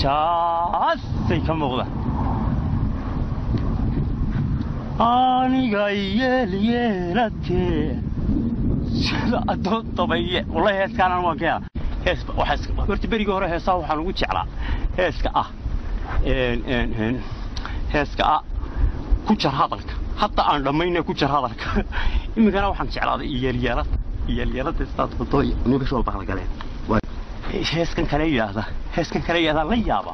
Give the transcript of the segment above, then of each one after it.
Jaasay ka muuqda aniga yeelyeelatee sida addoon dabaye. Wallahi heeskaanaan waan ka helaa. Hees waxaa horta berigii hore heesaha waxaan ugu jeclaa heeska ah heeska ah ku jar hadalka, hadda aan dhammayna ku jar hadalka. Iminkana waxaan jeclaaday yeelyeelata yeelyeelata sidaad wadooy nimanka soo baqla galeen. Heeskan kale yidhaahda, heeskan kale yidhahda la yaaba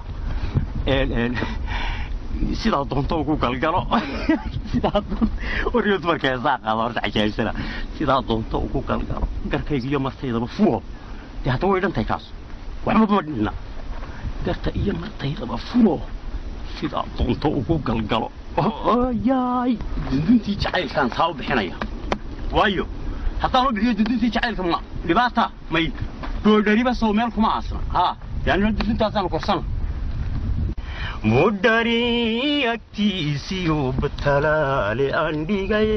sidaa doonto ugu galgalo, sidaa doonto waryo dumarka heesaa qaada horta cajaa'ibsana, sidaa doonto ugu galgalo garkayga iyo martaydaba fuo. Dee hadda way dhantahay kaas, waxba ma dhinna. Garta iyo martaydaba fuo, sidaa doonto ugu galgalo. Yaay, dunduntii jacaylkaan taa u bixinaya, waayo haddaan u bixiyo dunduntii jacaylka ma dhibaata may boodhariba sow meel kuma aasna. Ha yani dunduntaasaan korsana mudhari agtiisiyo batalaale aan dhigay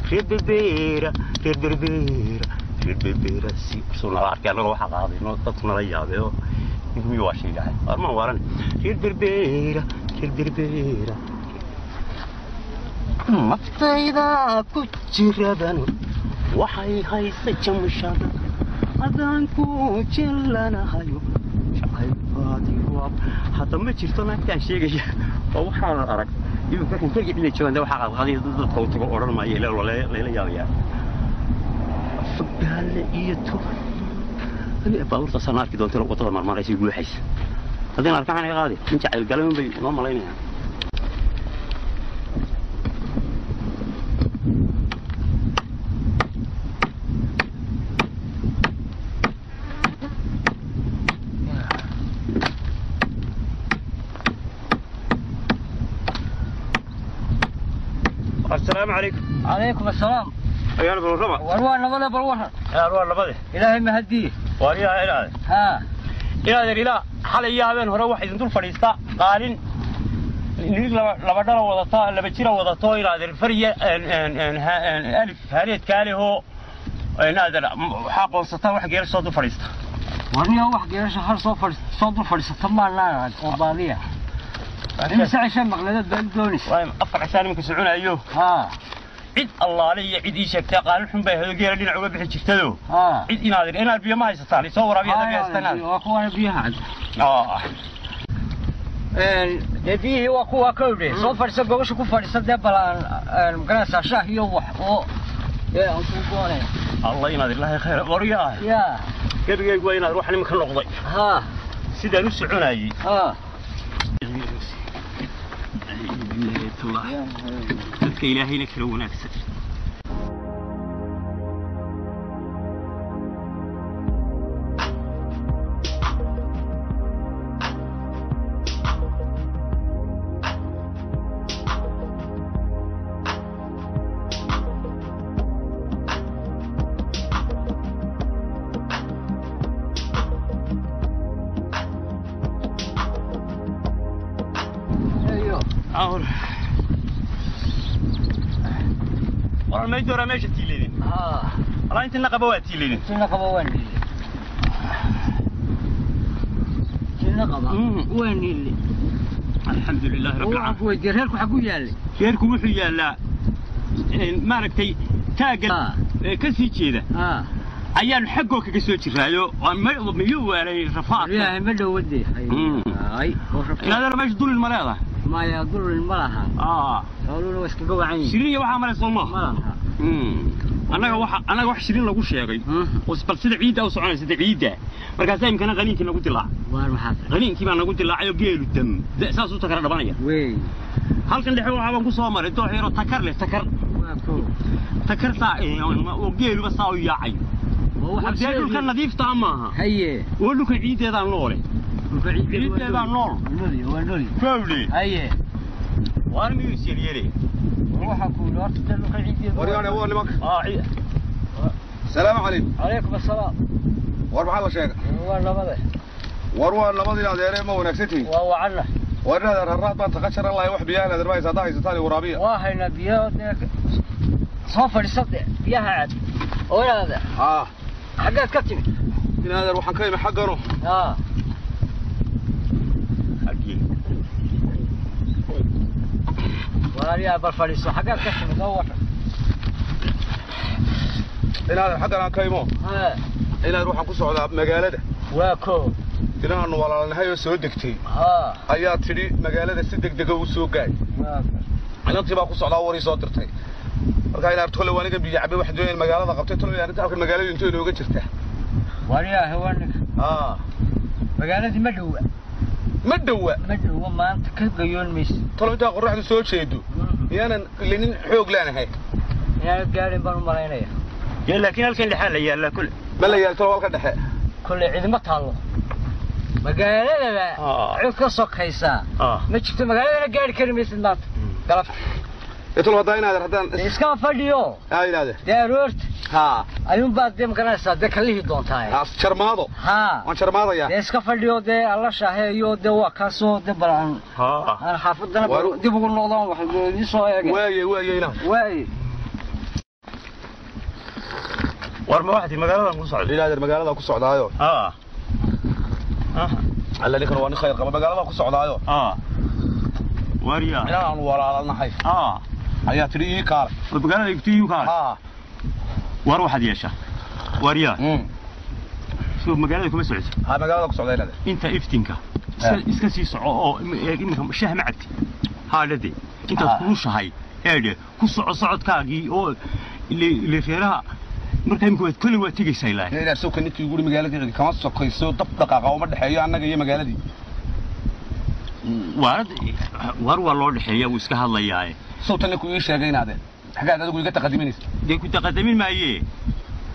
reer Berbeera, reer Berbeera, reer Berbeera si soo nala arkay annaga waxaa qaaday no dadku nala yaabay oo ninku miyuu waa sheegahay armaan waaran reer Berbeera, reer Berbeera naftayda ku jiradan waxay haysa jamshada adaan ku jilanahayo jacaylbaadi. Hadda ma jirto naagtaan sheegaya oo waxaan arag iminka kan keligii inay joogaan. Waxaa qaadqaadiya dadka u tago odhan maayo ilaa layla yaabayaa fogaale iyo toban baabuurtaasaan arki doonta waddada marmaraysa guuxaysa. Haddii arkaan naga qaadi in jacayl galay un bay noo malaynayaan. Asalaamu calaykum. Calaykum asalaam. Ayaan balwarrama. War waa nabade, bal waran. Waa nabade. Ilaahay mahadiye. Waar yaa inaade haa inaadeer ilaa xalay iyo habeen hore waxa idin dul fadhiista qaalin nig laba dhala wadata, laba jira wadato inaadeer fariya alif hareedkaa lehoo inaadeer waxaa aqoonsataa wax geela soo dul fadhiista. Warniyo wax geelasha har soo fadhiis soo dul fadhiisata maanaan oo baadiya imise cishe maqleedeed baa u doonaysa? Waay 4 cishaan iminka soconayo. Haa cid allaale iyo cid ii sheegtay qaalin xun bay hado geela dhinac uga bixi jirtado. Haa cid inaadeer inaad biyo ma haysataan isoo waraabiya hadda biyo haysataan? Waa kuwana biyaha cad. Dee biyihii waa kuwa kowdhe soo fadhiisa gogasha ku fadhiisa. Dee bal aan magaranaysaa shaah iyo wax oo dee aan kuu goonaya. Allah inaad ilaahay khayr waryaa. Yaa gebigaygu waa inaad wax nimanka noqday haa sidaan u soconayay. Haa dadka ilaahayna kala wanaagsan. Eyo waran may dooraa meesha tiileydin. Haa walaa intina qaba waa tiileydin. Tina qaba waan niile, tina qaba waan niile. Alxamdu lilahi rabbi waxaan ku weydiiyey reerku xagu yaallay? Reerku wuxuu yaallaa maaragtay taagga ee ka sii jeeda haa ayaanu xaggoo kaga soo jiraayo miyuu waalay rafaadka. Ilaahay ma dhowadee. Ay inaadana meesha dulin ma leedahay? Maya, dulin ma laha. Xooluhuna waa iskaga wacan yihiin. Shirin iyo waxaa male soo ma maaha laha. Annaga waxa annaga wax shirin lagu sheegay oo bal sida ciidda u soconaysa sida ciidda markaasaa imkana qaniinkii nagu dilaacay. Waar maxaa tahay? Qaniinkii baa nagu dilaacay oo geelu dam saas u takara dhabanaya. Wey halkan dhexe waxaa baan ku soo maray doox yaroo takar leh, takar waa ko takar saa oo geeluba saa u yaacay. Waa waxa dee dhulka nadiifta maaha. Haye oo dhulka ciiddeedaan noole. Dhulka ciiddeedaa nool. Waa nool, waa nool. Fawle haye waar miyuu is yeelyeelay? Waxa ku yidhi horta dee dhulka ciiddeeda waryaane waa nimanka. Aa salaamu calaykum. Calaykum asalaam. War maxaa la sheegay? Waa nabade. War waa nabadii adeere, ma wanaagsan tihiin? Waa wacanna. War inaad rarraad baan taqa jaran lahay, wax biyaha adeer ma haysa? Haddaa haysataan waraabiya. Waa haynaa biyo, dee soo fadhiisa, dee biyaha cad oo inaada haa xaggeed ka timid? In adeer waxaan ka imi xaggano. Haa Waaryaa bal fadhiiso, xaggaad ka timid oo waran? Inaadan xaggan aan ka imo. Haa. Inaad waxaan ku socdaa magaalada. Waa koo. Inaanu walaalnahay oo soo degtay. Haa. Ayaa tidhi magaalada si degdega u soo gaadh. Waa. Inantii baa ku socdaa, warii soo dirtay. Marka inaad tole waaniga biyo cabay, waxaan doonaya in magaalada qabtay tole arrinta halkan magaaladu intoo inooga jirta. Waaryaa haweenka. Haa. Magaaladii ma dhowa. Ma dhowa. Ma dhowa, maanta ka gayoon mayso. Tolo intaa qorraxdu soo jeedo miyaanan ilinin xoog laanahay? Inaanad gaadhin baan u malaynaya. Dee laakiin halkan dhexaa la yaallaa kule. Ma la yaal tolo halka dhexe? Kolley cidima taallo magaaladaba. Ah. Cid ka sokaysaa Ah. ma jirto, magaaladana gaari kari maysid maanta galabta. Ee tolo haddaa inaadan haddaan Dee iskama fadhiyo. Haa inaade. Dee aroorta Haa. ayuunbaad dee magaranaysaa dee kalihii doontaa. Haa, jarmaado. Haa. Waan jarmaadayaa. Dee iska fadhiyo, dee alla shaaheeyo, dee waa kaasoo dee bal aan haa aan xaafadana bal Waaru- dib ugu noqdaan wax idiin soo eege. Waaye waaye inaad. Waaye. War ma waxaad magaaladan ku socday? Inaadan magaalada ku socdaayo. Haa. Alla ninkan waa nin khayr qaba, magaalada ku socdaayo. Haa, waaryaa. Inaanu walaalnahay. Haa. Ayaa tidhi ii kaale. War magaalada igtiyu kaale. Haa. War waxaad yeeshaa, waaryaa, soo magaalada kuma socoto? Haa, magaalada ku socdaa inaade. Inta iftinka iska iska sii soco oo iminka shaah ma cabti haa dhade intaad Ah. kulushahay eedhe ku soco socodkaagii oo ile ile reeraha markaa imika waad kolley waa tegaysaa ilaahay. Inaad sawka ninkii guri magaalada cidi kama sokayso, dab dhaqaaqa uma dhexeeyo annaga iyo magaaladii. Waarad war waa loo dhexeeya, wuu iska hadlayaaye. Sawta ninku ii sheegay inaade xaggaad adigu iga taqadiminaysa. Dee ku taqadamin maaye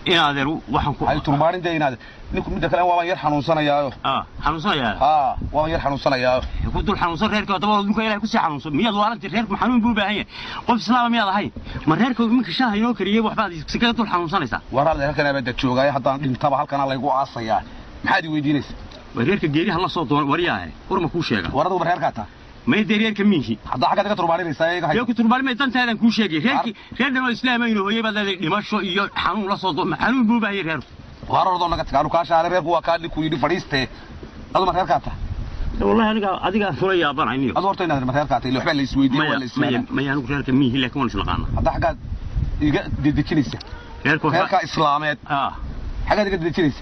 inaadeer, waxaan ku hay turbaarin dee inaade ninku midda kale waabaan yar xanuunsanayaayo. Ah, xanuunsanayaa? Haa, waabaan yar xanuunsanayaayo. Ku dul xanuunsan reerka dabada dhulka ilaahay kusii xanuunsan miyaad waalanti? Reerku xanuun buu u baahan yahay, qof islaama miyaad ahayn? Ma reerka iminka shaaha inoo kariyey waxbaad iskaga dul xanuunsanaysaa? Waraad halkan abada joogaayo, haddaan dhintaba halkana laygu aasayaa, maxaad i weydiinaysa? War reerka geeriha la soo doon waryaahe, war ma kuu sheega? War adigu ma reerkaa taa? May dee reerka miihi. Haddaa xaggaad iga turbaarinaysaa iga hay. Dee ku turbaalimay dantaadan kuu sheegay, reerkii reer dhan oo islaama inuu hooyay baad leedahay dhimasho iyo xanuun la soo doon, xanuun buu u baahan yahay reerku. Waar ordoo naga taga, anu kaa shaalay, reerku waa kaa ninku yidhi fadhiistee. Adu ma reerkaa taa? Wallahi aniga adiga kula yaabanayniyo. Adu horta inaad ma reerkaa taa, ila waxbaa la isweydiiyey, waa maya la isweydiiyey. Maya maya, anigu reerka miihi laakiin waan isnaqaana. Haddaa xaggaad iga dedejinaysa. Reerku reerkaa islaameed. Ah. Xaggaad iga dedejinaysa.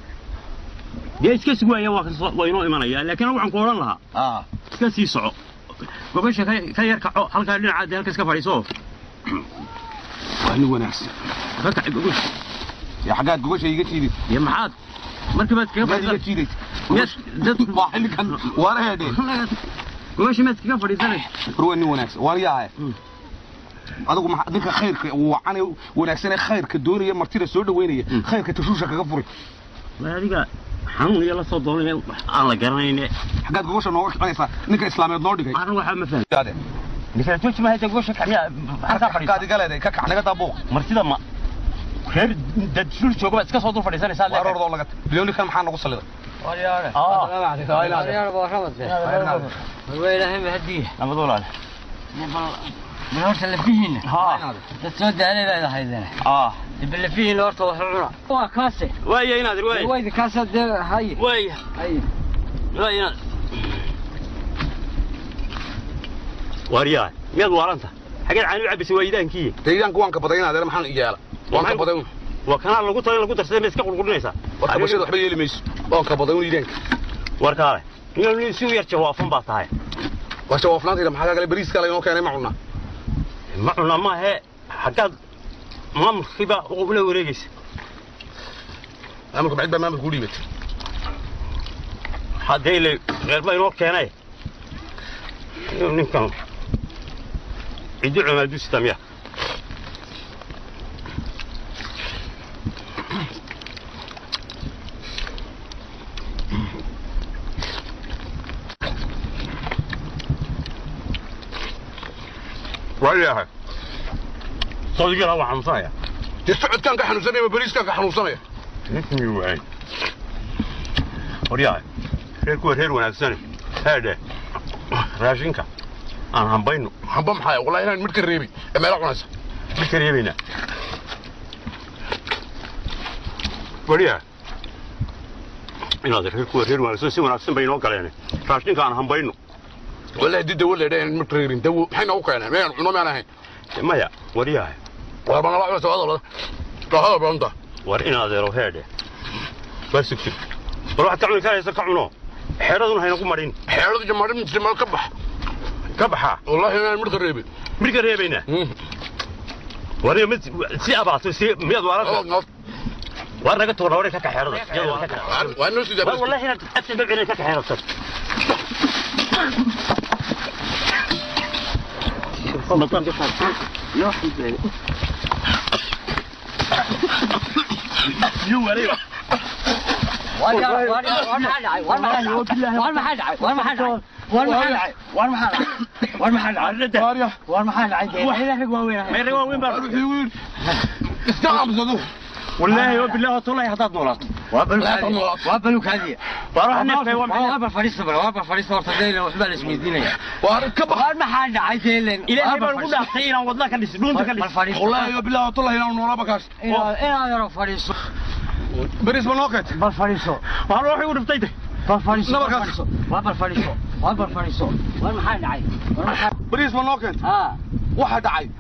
Dee iska sugaya, waa waa inoo imanaya, laakiin anigu waxaan ku odhan lahaa ah iska sii soco, gogosha ka yar kaco halkaa dhinaca, dee halka iska fadhiiso. Waa nin wanaagsan. Ka kaci gogosha. Yaa xaggaad gogosha iga jiidaysa? Dee maxaad markii baad kaga xaggaad iga fadhiisan jiidaysa? Miyaad dad waa xilligan waana heedhee gogosha miyaad kaga fadhiisanaysa? War waa nin wanaagsan waan yaahay. Adigu maxaa ninka khayrka wacan wanaagsan ee khayrka doonaya, martida soo dhaweynaya, khayrka tashuusha kaga furi? Waa adiga xanuun iyo la soo doonaya wax aan la garanayne. Xaggaad gogosha nooga kicinaysaa ninka islaameed noo dhigay? Arrin waxaa ma fahmi. Yaade. Ninka jooji ma haysa gogosha kacmiya halkaa xaggaad fadhiisa. Iga leedahay ka kac naga daa buuq. Martida ma reer dad sul jooga baad iska soo dul fadhiisanaysaa? Waar ordoo laga bilowni kan maxaa nagu salliday? Waaryaare. Ah. Waaryaare baa ramad. Waa ilaahay mahadiya. Nabad walaal. Dee bal bal horta lafihiina. Haa. Dad soo daalay baad ahaydeen. Ah. Dee bal lafihiina horta wax cuna. Waa kaase. Waaya inaadir, waaya. Waa idin kaasa dee haye. Waaya. Haye. Waaya inaad waaryaa, miyaad waalanta? Xageed caani u cabisay? Waa idaankii. Dee idaanku waan ka baday inaad maxaan yeela, waan ka baday un. Waa kanaa lagu talay lagu darsaday, ma iska qurqurinaysaa? War kabashada waxba yeeli mayso, waan ka baday un idaanka. War kaale nin si u yar jawaafan baa tahay. War jawaafnaantayda maxaa kale? Bariiska laynoo keenay ma cunaa? Ma cunaa maahe, xaggaad maamulkiiba ula wareegaysa? Maamulka macid baa maamulka u dhiibatay. Haddee ile reer baa inoo keenay ninkan ciddi cumaadusita miya? Waayahay. Sawdigala waa xanuunsanaya. Dee socodkaan ka xanuunsanaya ma bariiskaan ka xanuunsanaya? Ninkii waay waryahay, reerku waa reer wanaagsane, heedhe raashinka aan hambayno. Hamba maxaa? Wallahi inaan midh ka reebi ee meela cunaysa. Mid ka reebaynaa waryahay, inaad reerku waa reer wanaagsan, si wanaagsan bay inoo galeen, raashinka aan hambayno. Wallahi dii dawo leedhayn ma reerin dawo maxay noogu keeneen miyaan cuno miyaan ahayn maya waryahay war bana wax soo hadal hadal badanta war in adeero heedhe war sugtid war waxaad ka cuni karaysa ka cuno xeeraduna hayna ku marin xeeradu jamaadin jamaal ka bax ka baxa wallahi inaan midka reebin midka reebayna war mid si abaato si miyad waarada war naga tuurna war ka xeerada waa noo sidaa wallahi inaad afta babcina ka xeerada والله وبالله والله هذا دولار وابلوك هذه واروح نفسي وابل فريسة وابل فريسة ورتدين وحبال اسمي الدنيا واركب ما حد عايزين إلهي بقول أعطينا وضلك اللي سنون تكلم والله وبالله والله هنا ونورا بكاش إلى يا فريسة بريس بلوكت بالفريسو وأروح يقول بطيته بالفريسو وابل فريسو وابل فريسو وين حد عايز بريس بلوكت واحد عايز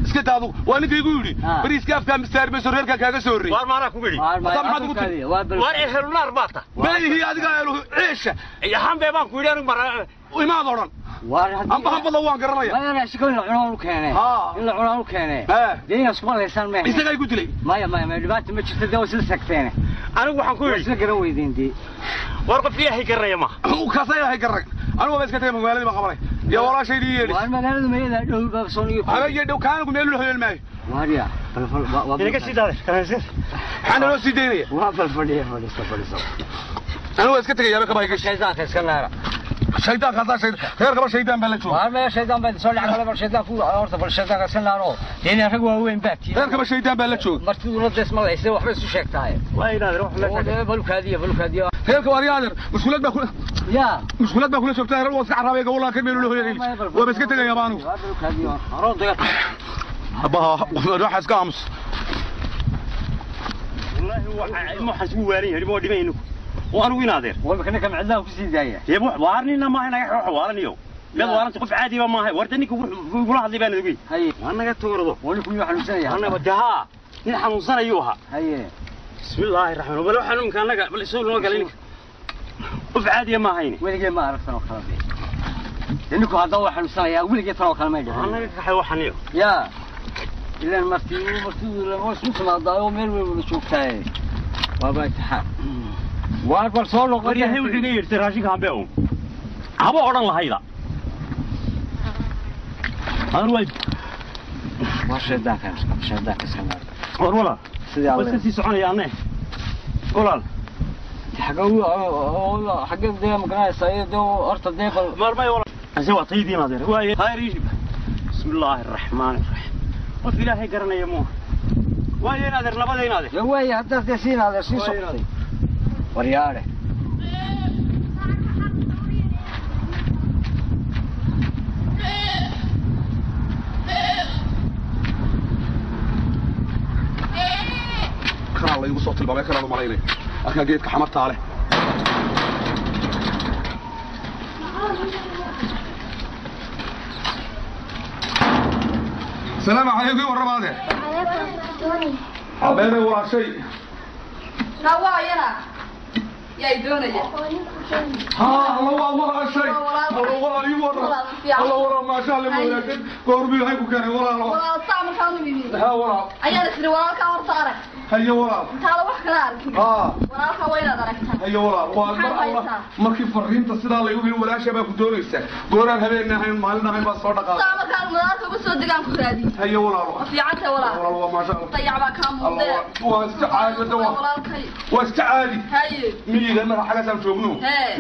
iska daadu waa ninka igu yiri bariiska afka mistaar meesoo reerka kaaga soo horreeyay war maana ku yiri maxaad ugu tiri war ehel naar baata baahi adiga ehel ciisha iyo hanbe baan ku yiri anigu mar imaad oran war amba hanbada waan garanaya ma ana shiko in la cunaan u keenay in la cunaan u keenay deena isku malaysan ma isaga igu dilay maya maya ma dhibaato ma jirto dee isla sagteen anigu waxaan ku yiri isla garan weydeen dee war qof ilaahay garanaya ma uu kaasay ilaahay garan anigu waa iska tagay magaaladii baan qabanay يا والله شيء دي وين magaalada meeyada dhow baa soo niyo habeen dhow kaanigu meel u xileel maayo waariya bal bal inaga sii daade kanasir waxaan loo sii deynaya waa bal fadhiya fadhiiso fadhiiso anigu waa iska tagay ka baa shaydaanka iska naara shaydaanka hadda shay reer kaba shaydaan baa la jooga waar ma shaydaan baa soo dhac kale bal shaydaan ku horta bal shaydaanka iska naaro deena rag waaweyn baa tii reer kaba shaydaan baa la jooga martiduna dees ma leysay waxba isu sheegtahay waa inaad wax la sheegtay balkaadiya balkaadiya reerka waa yaadir muskulad baa ku ya muskulad baa kula joogtaa reer waa iska carraabay gowlaan ka meel loo hoyay waa iska tagay baanu abaha waxa iska aamus wallahi waxa ma xasbu waarin yahay ma dhimayno وأنا وين هذا؟ وين كنا كم عدنا وكسي جاية. يا وارني ما هنا يروح وارنيو. ميد وارنت قف عادي ما هي وردني كل واحد اللي بان ذوي. هي. وأنا قلت تورده. وين كل حنوسنا أنا بدها. نحن حنوسنا أيوها. هي. بسم الله الرحمن الرحيم. بل حنوم كان لك بل يسوي لنا قال لك. قف عادي ما هيني. وين جاي ما عرفت أنا خلاص. لأنك هذا هو حنوسنا يا وين جاي ترى كلام ما يجي. أنا قلت حيوحنيو. يا. إلا المرتي مرتي لما سمعت ما ضايو ميل وين شوفتها. بابا تحق. waar bal soo noqon yahay wuxuu iga yeertay raashinka hambe uun haba odhan lahayda arway waa shaydaanka shaydaanka iska naar war walaal sidii waa iska sii soconaya anne walaal xagga dee magaranaysaa iyo dee horta dee bal marmay walaal ase waa taydiin adeer waaye hayr bismi illaahi araxmaani raxiim qof ilaahay garanaya muu waaye in adeer nabada in adeer waaye haddaad dee siin adeer sii socotay waryaare kanaa la igu soo tilmaamay kanaan u malaynaya arkaa geedka xamartaa leh salaamu calaykum warramaade habeene walaashay nawaayana يا دونيا ها الله والله شيء الله والله يورا الله والله ما شاء الله ولكن قربي هاي كان والله والله صعب كانوا يمين ها والله ايا سري والله كان ورطارك هيا والله تعال wax kala arkin ها walaalka way inaad aragtaa هيا والله والله markii fariinta sida la igu walaashay baa ku doonaysa gooraan habeenahay maalinahay baa soo dhaqaaqay صعب كان madaarka ugu soo degaan ku raadi هيا والله fiicanta walaal والله ما شاء الله dayac baa ka muuqday waa iska caadi walaalkay waa iska caadi haye miyiga mar xagaasaan joogno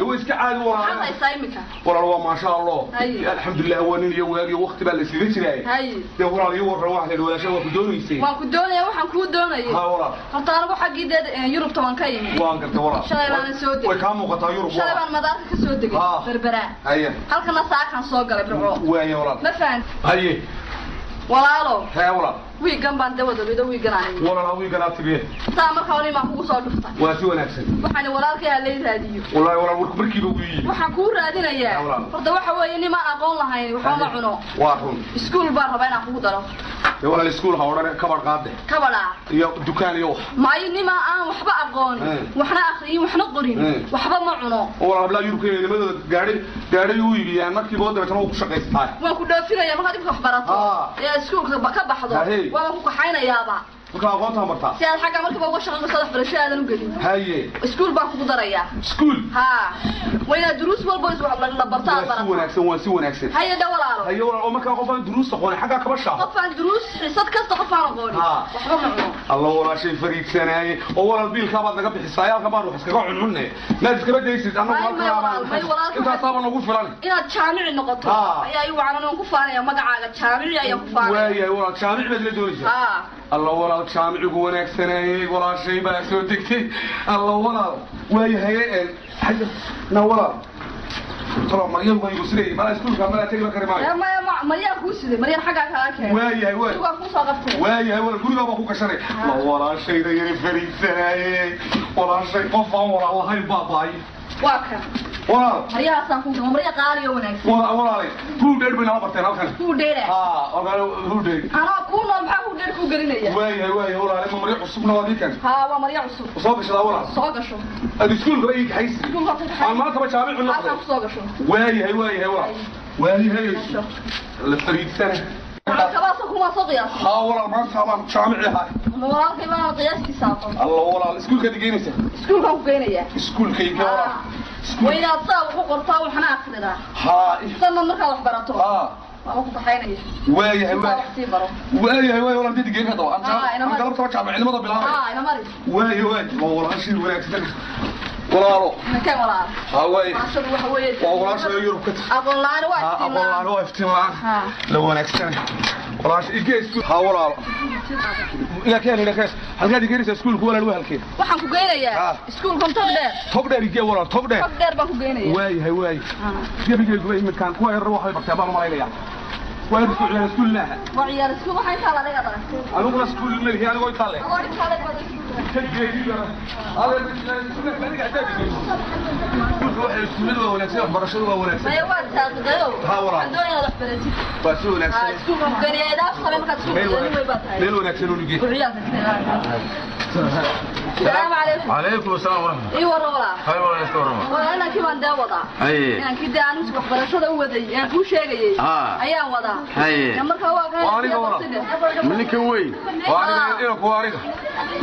waa iska caadi walaal haysaa imika walaal waa ma sha Allah alxamdulillah waa nin iyo waagi waqti baa la iskaga jiray dee walaal iyo warar wax la walaashay waa ku doonaysay waan ku doonaya waxaan ku doonayay ha walaal horta anigu xaggii deed Yurub toban ka yimi waan gartay walaal shalay baan soo degay way ka muuqataa Yurub shalay baan madaarka ka soo degay Berbera haye halkana saakan soo galay Burco waaye walaal ma fahan haye walaalo haye walaal Wiigan baan dawada wiido wiigan aan imi. Walaal wiigan aad tibiye. Saa marka hore imaan kugu soo dhuftay. Waa si wanaagsan. Waxaan walaalkay ha lay raadiyo. Wallaahi walaal warku markiiba wuu yimi. Waxaan kuu raadinayaa. Horta waxa weeye nimaan aqoon lahayn waxba ma cuno. Waa run. Iskuul baan rabaa inaan kugu daro. Dee walaal iskuul ha odhan kabar qaade. Kabadhaa. Iyo dukaan iyo wax. Maayo nimaa aan waxba aqoon, waxna akhriyin, waxna qorin, waxba ma cuno. Walaal hablaa Yurubka nimadooda gaadhay gaadhay u iibiyaan markiiba oo dabeetana wuu ku shaqaystaa. Waan ku dhoofinayaa markaad dhibka wax barato. Ee iskuulka ka baxdo. Waan ku kaxaynayaaba. Marka aqoonta bartaa. Si aad xagga markiiba uga shaqayso waxbarasho aadan u gelin. Haye. Iskuul baan kugu darayaa. Iskuul? Haa. Waa inaad duruus walba is wax la bartaa aad Waa si wanaagsan, waa si wanaagsan. Haye dha walaalo. Haye walaal oo markaa qof aan duruus aqoon xagga kaba shaqo. Qof aan duruus xisad kasta qof aan aqoon. Waxba ma cuno. Allah walaashay fariidsanaay oo walaal biilka baad naga bixisaa halka baan wax iskaga cunnunne. Maad iskaba daysid annagu halka baan. Intaas baan nagu filan. Inaad jaamici noqoto ayaa i wacan oo ku faanaya magacaaga jaamici ayaa ku faanaya. Waayahay walaal jaamici baad la doonaysaa. Haa. Allah walaal jaamicigu wanaagsanayay walaashay baa soo degtay. Allah walaal waayahay xajar na walaal talo Maryam way igu siday mala iskuulka mala tagi kari maayo. Maryam ku siday Maryam xaga kala keenay. Waayahay waay. Waa ku soo qabtay. Waayahay walaal guriga baa ku gashanay. Allah walaashayda yari fariisanayay walaashay qof aan walaal lahayn baabaay. Waa kan. Walaal Maryahaasaan ku gamo Marya qaali oo wanaagsan. Walaal walaal huu dheer bay nala barteen halkan. Huu dheer. Haa walaal huu dheer. Anaa ku nool maxaa huu dheer ku gelinaya? Waayahay waayahay walaal ma Marya cusubna waa diikan. Haa waa Marya cusub. Soo gashadaa walaal. Soo gasho. Aad iskuulka bay kaxaysi. Iskuulka ku kaxaysi. Aan maanta ba jaamic noqday. Halkan soo gasho. Waayahay waayahay walaal. Waayahay. La fariidsana. Kabaasa kuma soo qiyaas. Haa walaal maanta baan jaamici ahay. Walaalkay baan qiyaaskiisa aqoon. Allah walaal iskuulka digeynaysa. Iskuulka ku geynaya. Iskuulkayga walaal. Waynaad saa ugu qortaa waxna akhridaa. Haa. Sanad markaad wax barato. Haa. Waa ku kaxaynaya. Waayahay waay. Wax sii baro. Waayahay waay walaal did geyn hadda. Aan galabta jaamicnimada bilaabay. Haa ina mari. Waayahay waay. Waa walaashii wanaagsan. Walaalo. Makeen walaal. Haa waay. Maashadu waxa weeye. Waa walaashii Yurub ka tag. Aqoon la'aan waa iftiin. Aqoon la'aan waa iftiin la'aan. Haa. La wanaagsan. Walaashii igee iskuul. Haa walaalo. Ila keen ila keen. Halkaad igeynaysaa iskuulku walaal waa halkee? Waxaan ku geynayaa iskuulkan tog dheer. Tog dheer igee walaal tog dheer. Tog dheer baan ku geynayaa. Waayahay waay. Gabigaygu bay midkaan kuwa yar waxay bartay baan u malaynayaa. Waa yar iskuul ciyaar iskuul maaha. Waa ciyaar iskuul waxay intaa la dhiga dhalan. Aniguna iskuul ma lihi anigoo intaa leh. Anigoo intaa leh. Iskuulladu waa wanaagsan waxbarashadu waa wanaagsan. Maya waa taaqidayo. Haa walaal. Waxaan doonayaa inaad wax baratid. Waa si wanaagsan. Haa iskuulka ku geynayaa idaaf sare markaad iskuulka geynin way baa tahay. Meel wanaagsan oo nigee. Ciyaalka iska ilaali. Salaamu calaykum. Calaykum asalaam waraxmat. Ii warra walaal. Hay walaal iska warrama. Walaal inankii baan dee wadaa. Haye. Inankii dee aan waxbarashada u waday aan kuu sheegayay. Ayaan wadaa. Haye. Marka waa kan. Waa aniga walaal. Ma ninkan weyn? Waa aniga inanku waa aniga.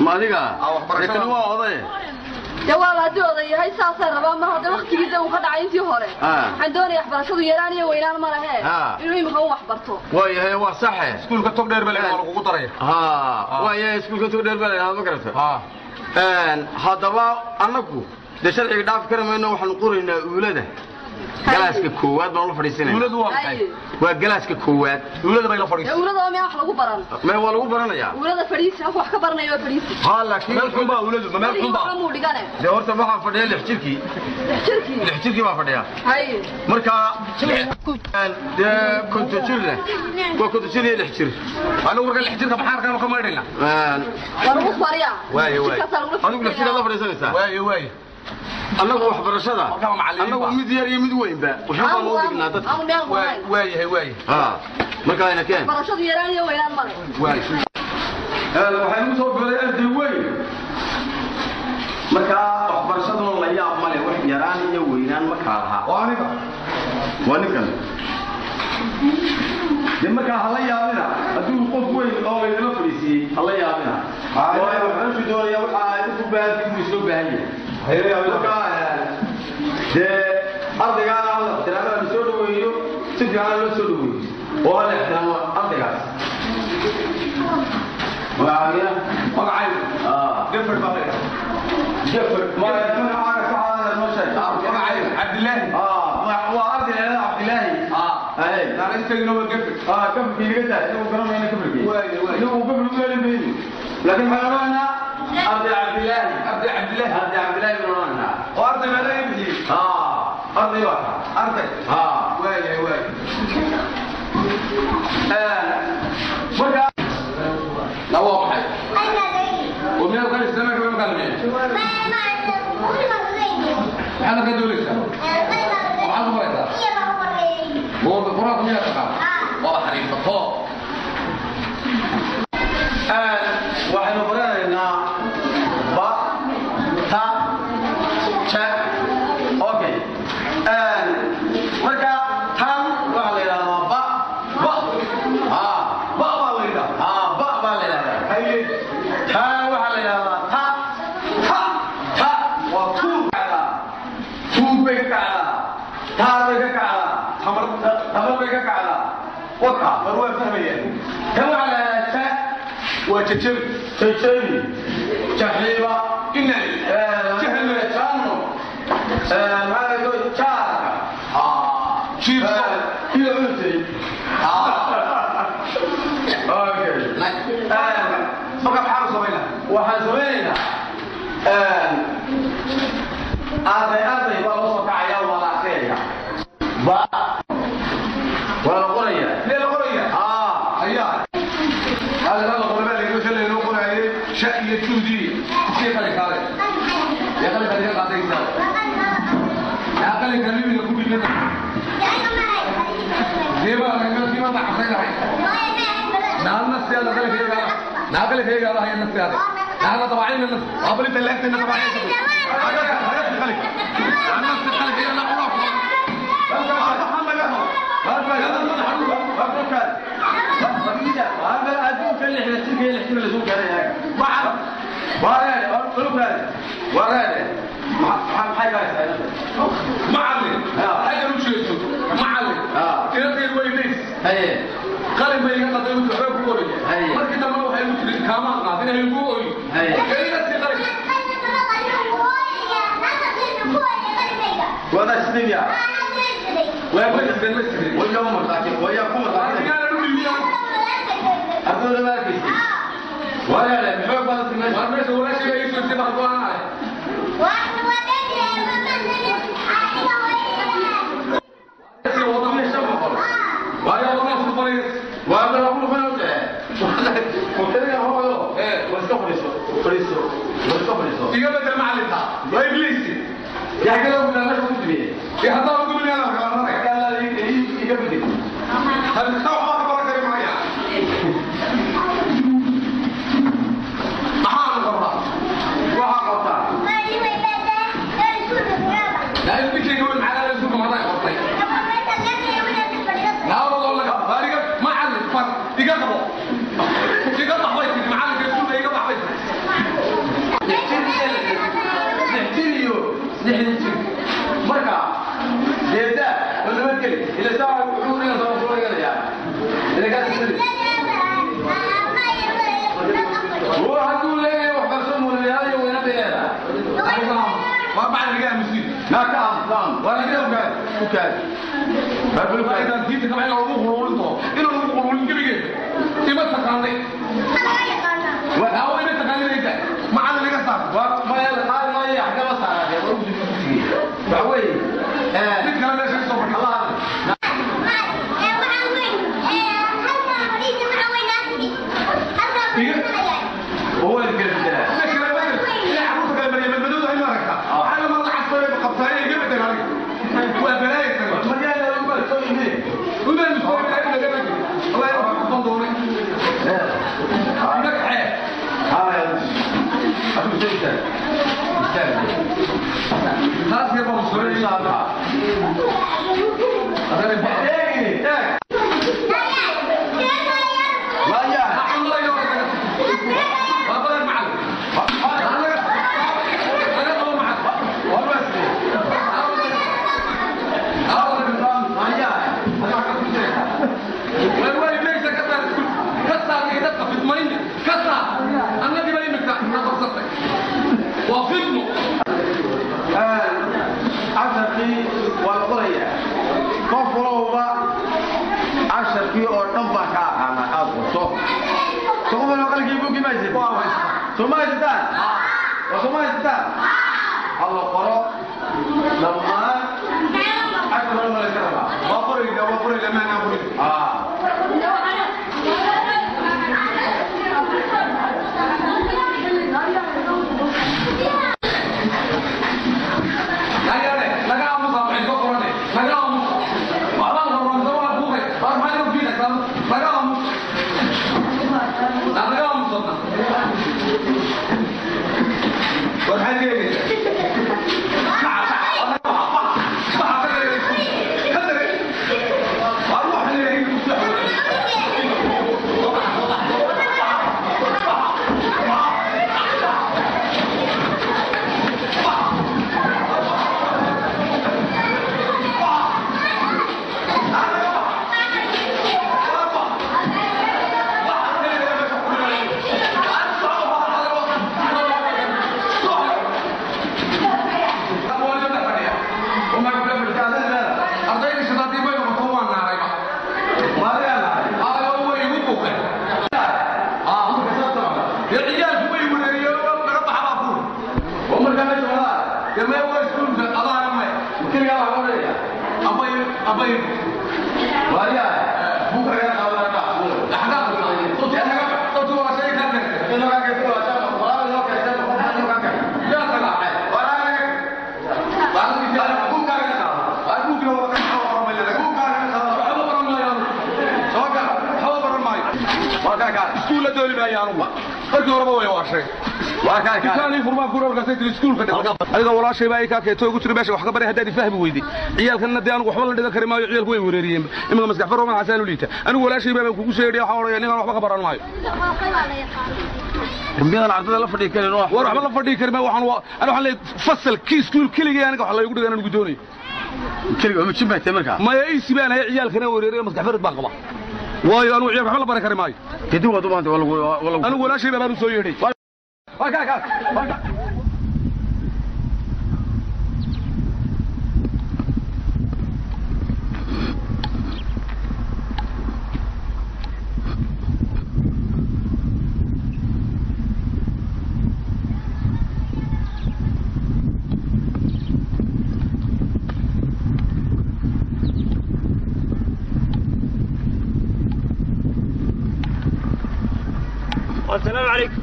Ma adiga? Waxbarashada. Kani waa oday. Dee waa la haddii oday yahay saasaan rabaa mar hadda waqtigii dee uu ka dhacay intii hore. Waxaan doonayaa waxbarashadu yaraan iyo weynaan ma lehe. Inuu imika u wax barto. Waayahay waa saxe. Iskuulka tog dheer baa la kugu daraya. Haa. Waayahay iskuulka tog dheer baa la ma garata. Haa. Haddaba annagu dee sharciga dhaafi kari mayno waxaanu qoraynaa uulada. Galaaska koowaad baan la fadhiisanaya. Uuladu waa maxay? Waa galaaska koowaad. Uulada bay la fadhiisan. Uulada waa meel wax lagu baran. May waa lagu baranayaa. Uulada fadhiisi halka wax ka baranayo waa fadhiisi. Haa laakiin meel xun baa uuladu, ma meel xun baa. Waxa muu dhigane. Dee horta waxaan fadhiyaa 6 jirkii. 6 jirkii. 6 jirkii baan fadhiyaa. Haye. Marka dee 50 jirna. Waa 50 jir iyo 6 jir. Anigu marka 6 jirka maxaa arkaan ka maydhaynaa? Waa lagu fariyaa. Waaye waaye. Adigu 6 jir la fadhiisanaysaa. Waaye waaye. Annagu waxbarashada annagu mid yar iyo mid weynba waxaan baan loo dhignaa dadka. Waayahay waayahay. Haa marka ayna keen. Waxbarashadu yaraan iyo weynaan ma leh. Waayahay. Waxay u soo galay arday weyn. Marka waxbarashaduna la yaab ma leh wax yaraan iyo weynaan ma kala laha. Waa aniga. Waa ninkan. Dee marka ha la yaabina hadduu qof weyn oo laydila fadhiisiiyey ha la yaabina. Waayo waxbarashu doonaya waxa ay u baahan buu soo baahan yahay. Marka dee ardaygaana hala ixtiraamo la soo dhaweeyo si fiican loo soo dhaweeyo oo hala ixtiraamo ardaygaas. Magacaaga? Magacaygu? Jafar baa la yidhahdaa. Jafar. Magacaaga saxaada noo sheeg. Magacaygu Cabdilaahi. Waa arday la yidhahdo Cabdilaahi. Haye. Naanaystayna waa Jafar. Gafarkii inaga daa inagu garanayna gafarkii. Waaye waaye. Inagu gafar u yeeli mayno. Laakiin maxaan odhanaynaa arday Cabdilaahi. Arday Cabdilaahi. Arday Cabdilaahi baan odhanaynaa. Oo arday baa laga bixiyey. Arday waa kaa. Arday. Waayahay waayahay. Marka ومياه قال السمك وما قال هذا كدوليسا وعاد مريضة هو بقرات مياه تقع والله حريم بطاء waxaynu baranaynaa ba ta ja okay marka tan waxaa la yidhahdaa ba ba ha ba baa la yidhahdaa ha ba baa la yidhahdaa haye tan waxaa la yidhahdaa ta ta ta waa tuur kacdaa tuur bay ka kacdaa taa bay ka kacdaa tamar tamar bay ka kacdaa waka war waa fahmayaan tan waxaa la yidhahdaa ja waa jajabi jajabi jaxiiba ina jahlo jano maxaa la yidhahdaa jaarka jiirso iyo cunti okay marka maxaanu samaynaa waxaan samaynaynaa arday arday baa loo soo kacaya waa la akriyaya ba waa la qoraya sidee la qoraya ayaa هذا لا قربان اللي يقول اللي يقول عليه شقي يجودي كيف اللي قال يا خلي خلي قاعد يسال يا خلي كلمي اللي كوبي كده زي ما انا كنت ما حصل هاي نعم نفسي هذا خلي فيه نعم خلي فيه قال هي النفس هذا انا طبعا النفس قبل انت اللي انت طبعا هذا خليك عن نفس خليك انا اروح معلم حاجه مش معلم كده ويليس qalin bay iga qaday wuxuu xoog ku qoraya markii dambe waxay igu tiri kaama qaadin ay igu ooyi kayga si qalin wada sidiya waa ku sideen ma sideen waya murtaaki waya ku murtaaki aniga la dhiibiyo adoo la arkaysi waya la xoog badan timay war meesha walaashay ay soo timaa go'aanay iga bedel macalinka waa ibliisi يا حضر ugu bilaa la qaranaya iga bedel hal taw ma ka baran kari maaya maxaa la qabaa waxa qabtaa la ilmihiga weyn maxaa la isku maray qortay la wallah la qaariga macallin far iga qabo iga baxay macallinka isku iga baxay jir lixdan jir marka deeda wala geli ila saa wuxuu dhigan soo soo dhiganaya ila gaas sidi هو hadduu leeyahay wax qarso muulinayo wayna dheera waa macallinka aamusin ma ka aamusaan waa laga ogaad u kaad babulu kaad diinta kama in lagu quruurinto in lagu quruurin gebigeeda ima taqaanay waa ima taqaanay macallin iga saar waa ma qaal ma yax kama saarade waa u dugsiga waxa weeye mid kale meesha ka soo fadhiyo Allah هو اللي كان meesha kale ma ila caruurta kale mariya madmadowda hay maaragta waxaa mar lacag soo qabtaa iga bedel aniga waa balaayaysan magaalada lagu kalsoon yahay udan soo laga bedel Allah ya ku doonay iga kaxee ها أبو سيدة استنى taas yar baan soo إن شاء الله إيه إيه لا يا casharkii waa la qorayaa qof walowba casharkii oo dhan baa ka aqaana aad qorto soqofalo qalkii bugi maysid soo ma haysataan waa soo ma haysataan ha la qoro dhammaan cashar hore ma layska rabaa Ah. Adiga walaashay baa kaa keento ugu tiri meesha wax ka baray haddaad fahmi weyday ciyaalkanna dee anigu waxba la dhigan kari maayo ciyaalku way wereeriyeen iminka maskax faro madaxaasaan u liita anigu walaashay baa kugu soo yeedhay waxaan odhanaya ninkaan waxba ka baran maayo miyadan ardada la fadhii karin war waxba la fadhii kari maayo waxaan anigu waxaan leeyahay fasalkii iskuul keligay aniga wax laygu dhigan anigu doonayo keliga ma jin baa tahay markaa maya iisi baan haya ciyaalkana wereeriyo maskax farad baan qabaa waayo anigu ciyaalka waxba la baran kari maayo kadib waad u baahantay waa lagu anigu walaashay baan u soo yeedhay السلام عليكم.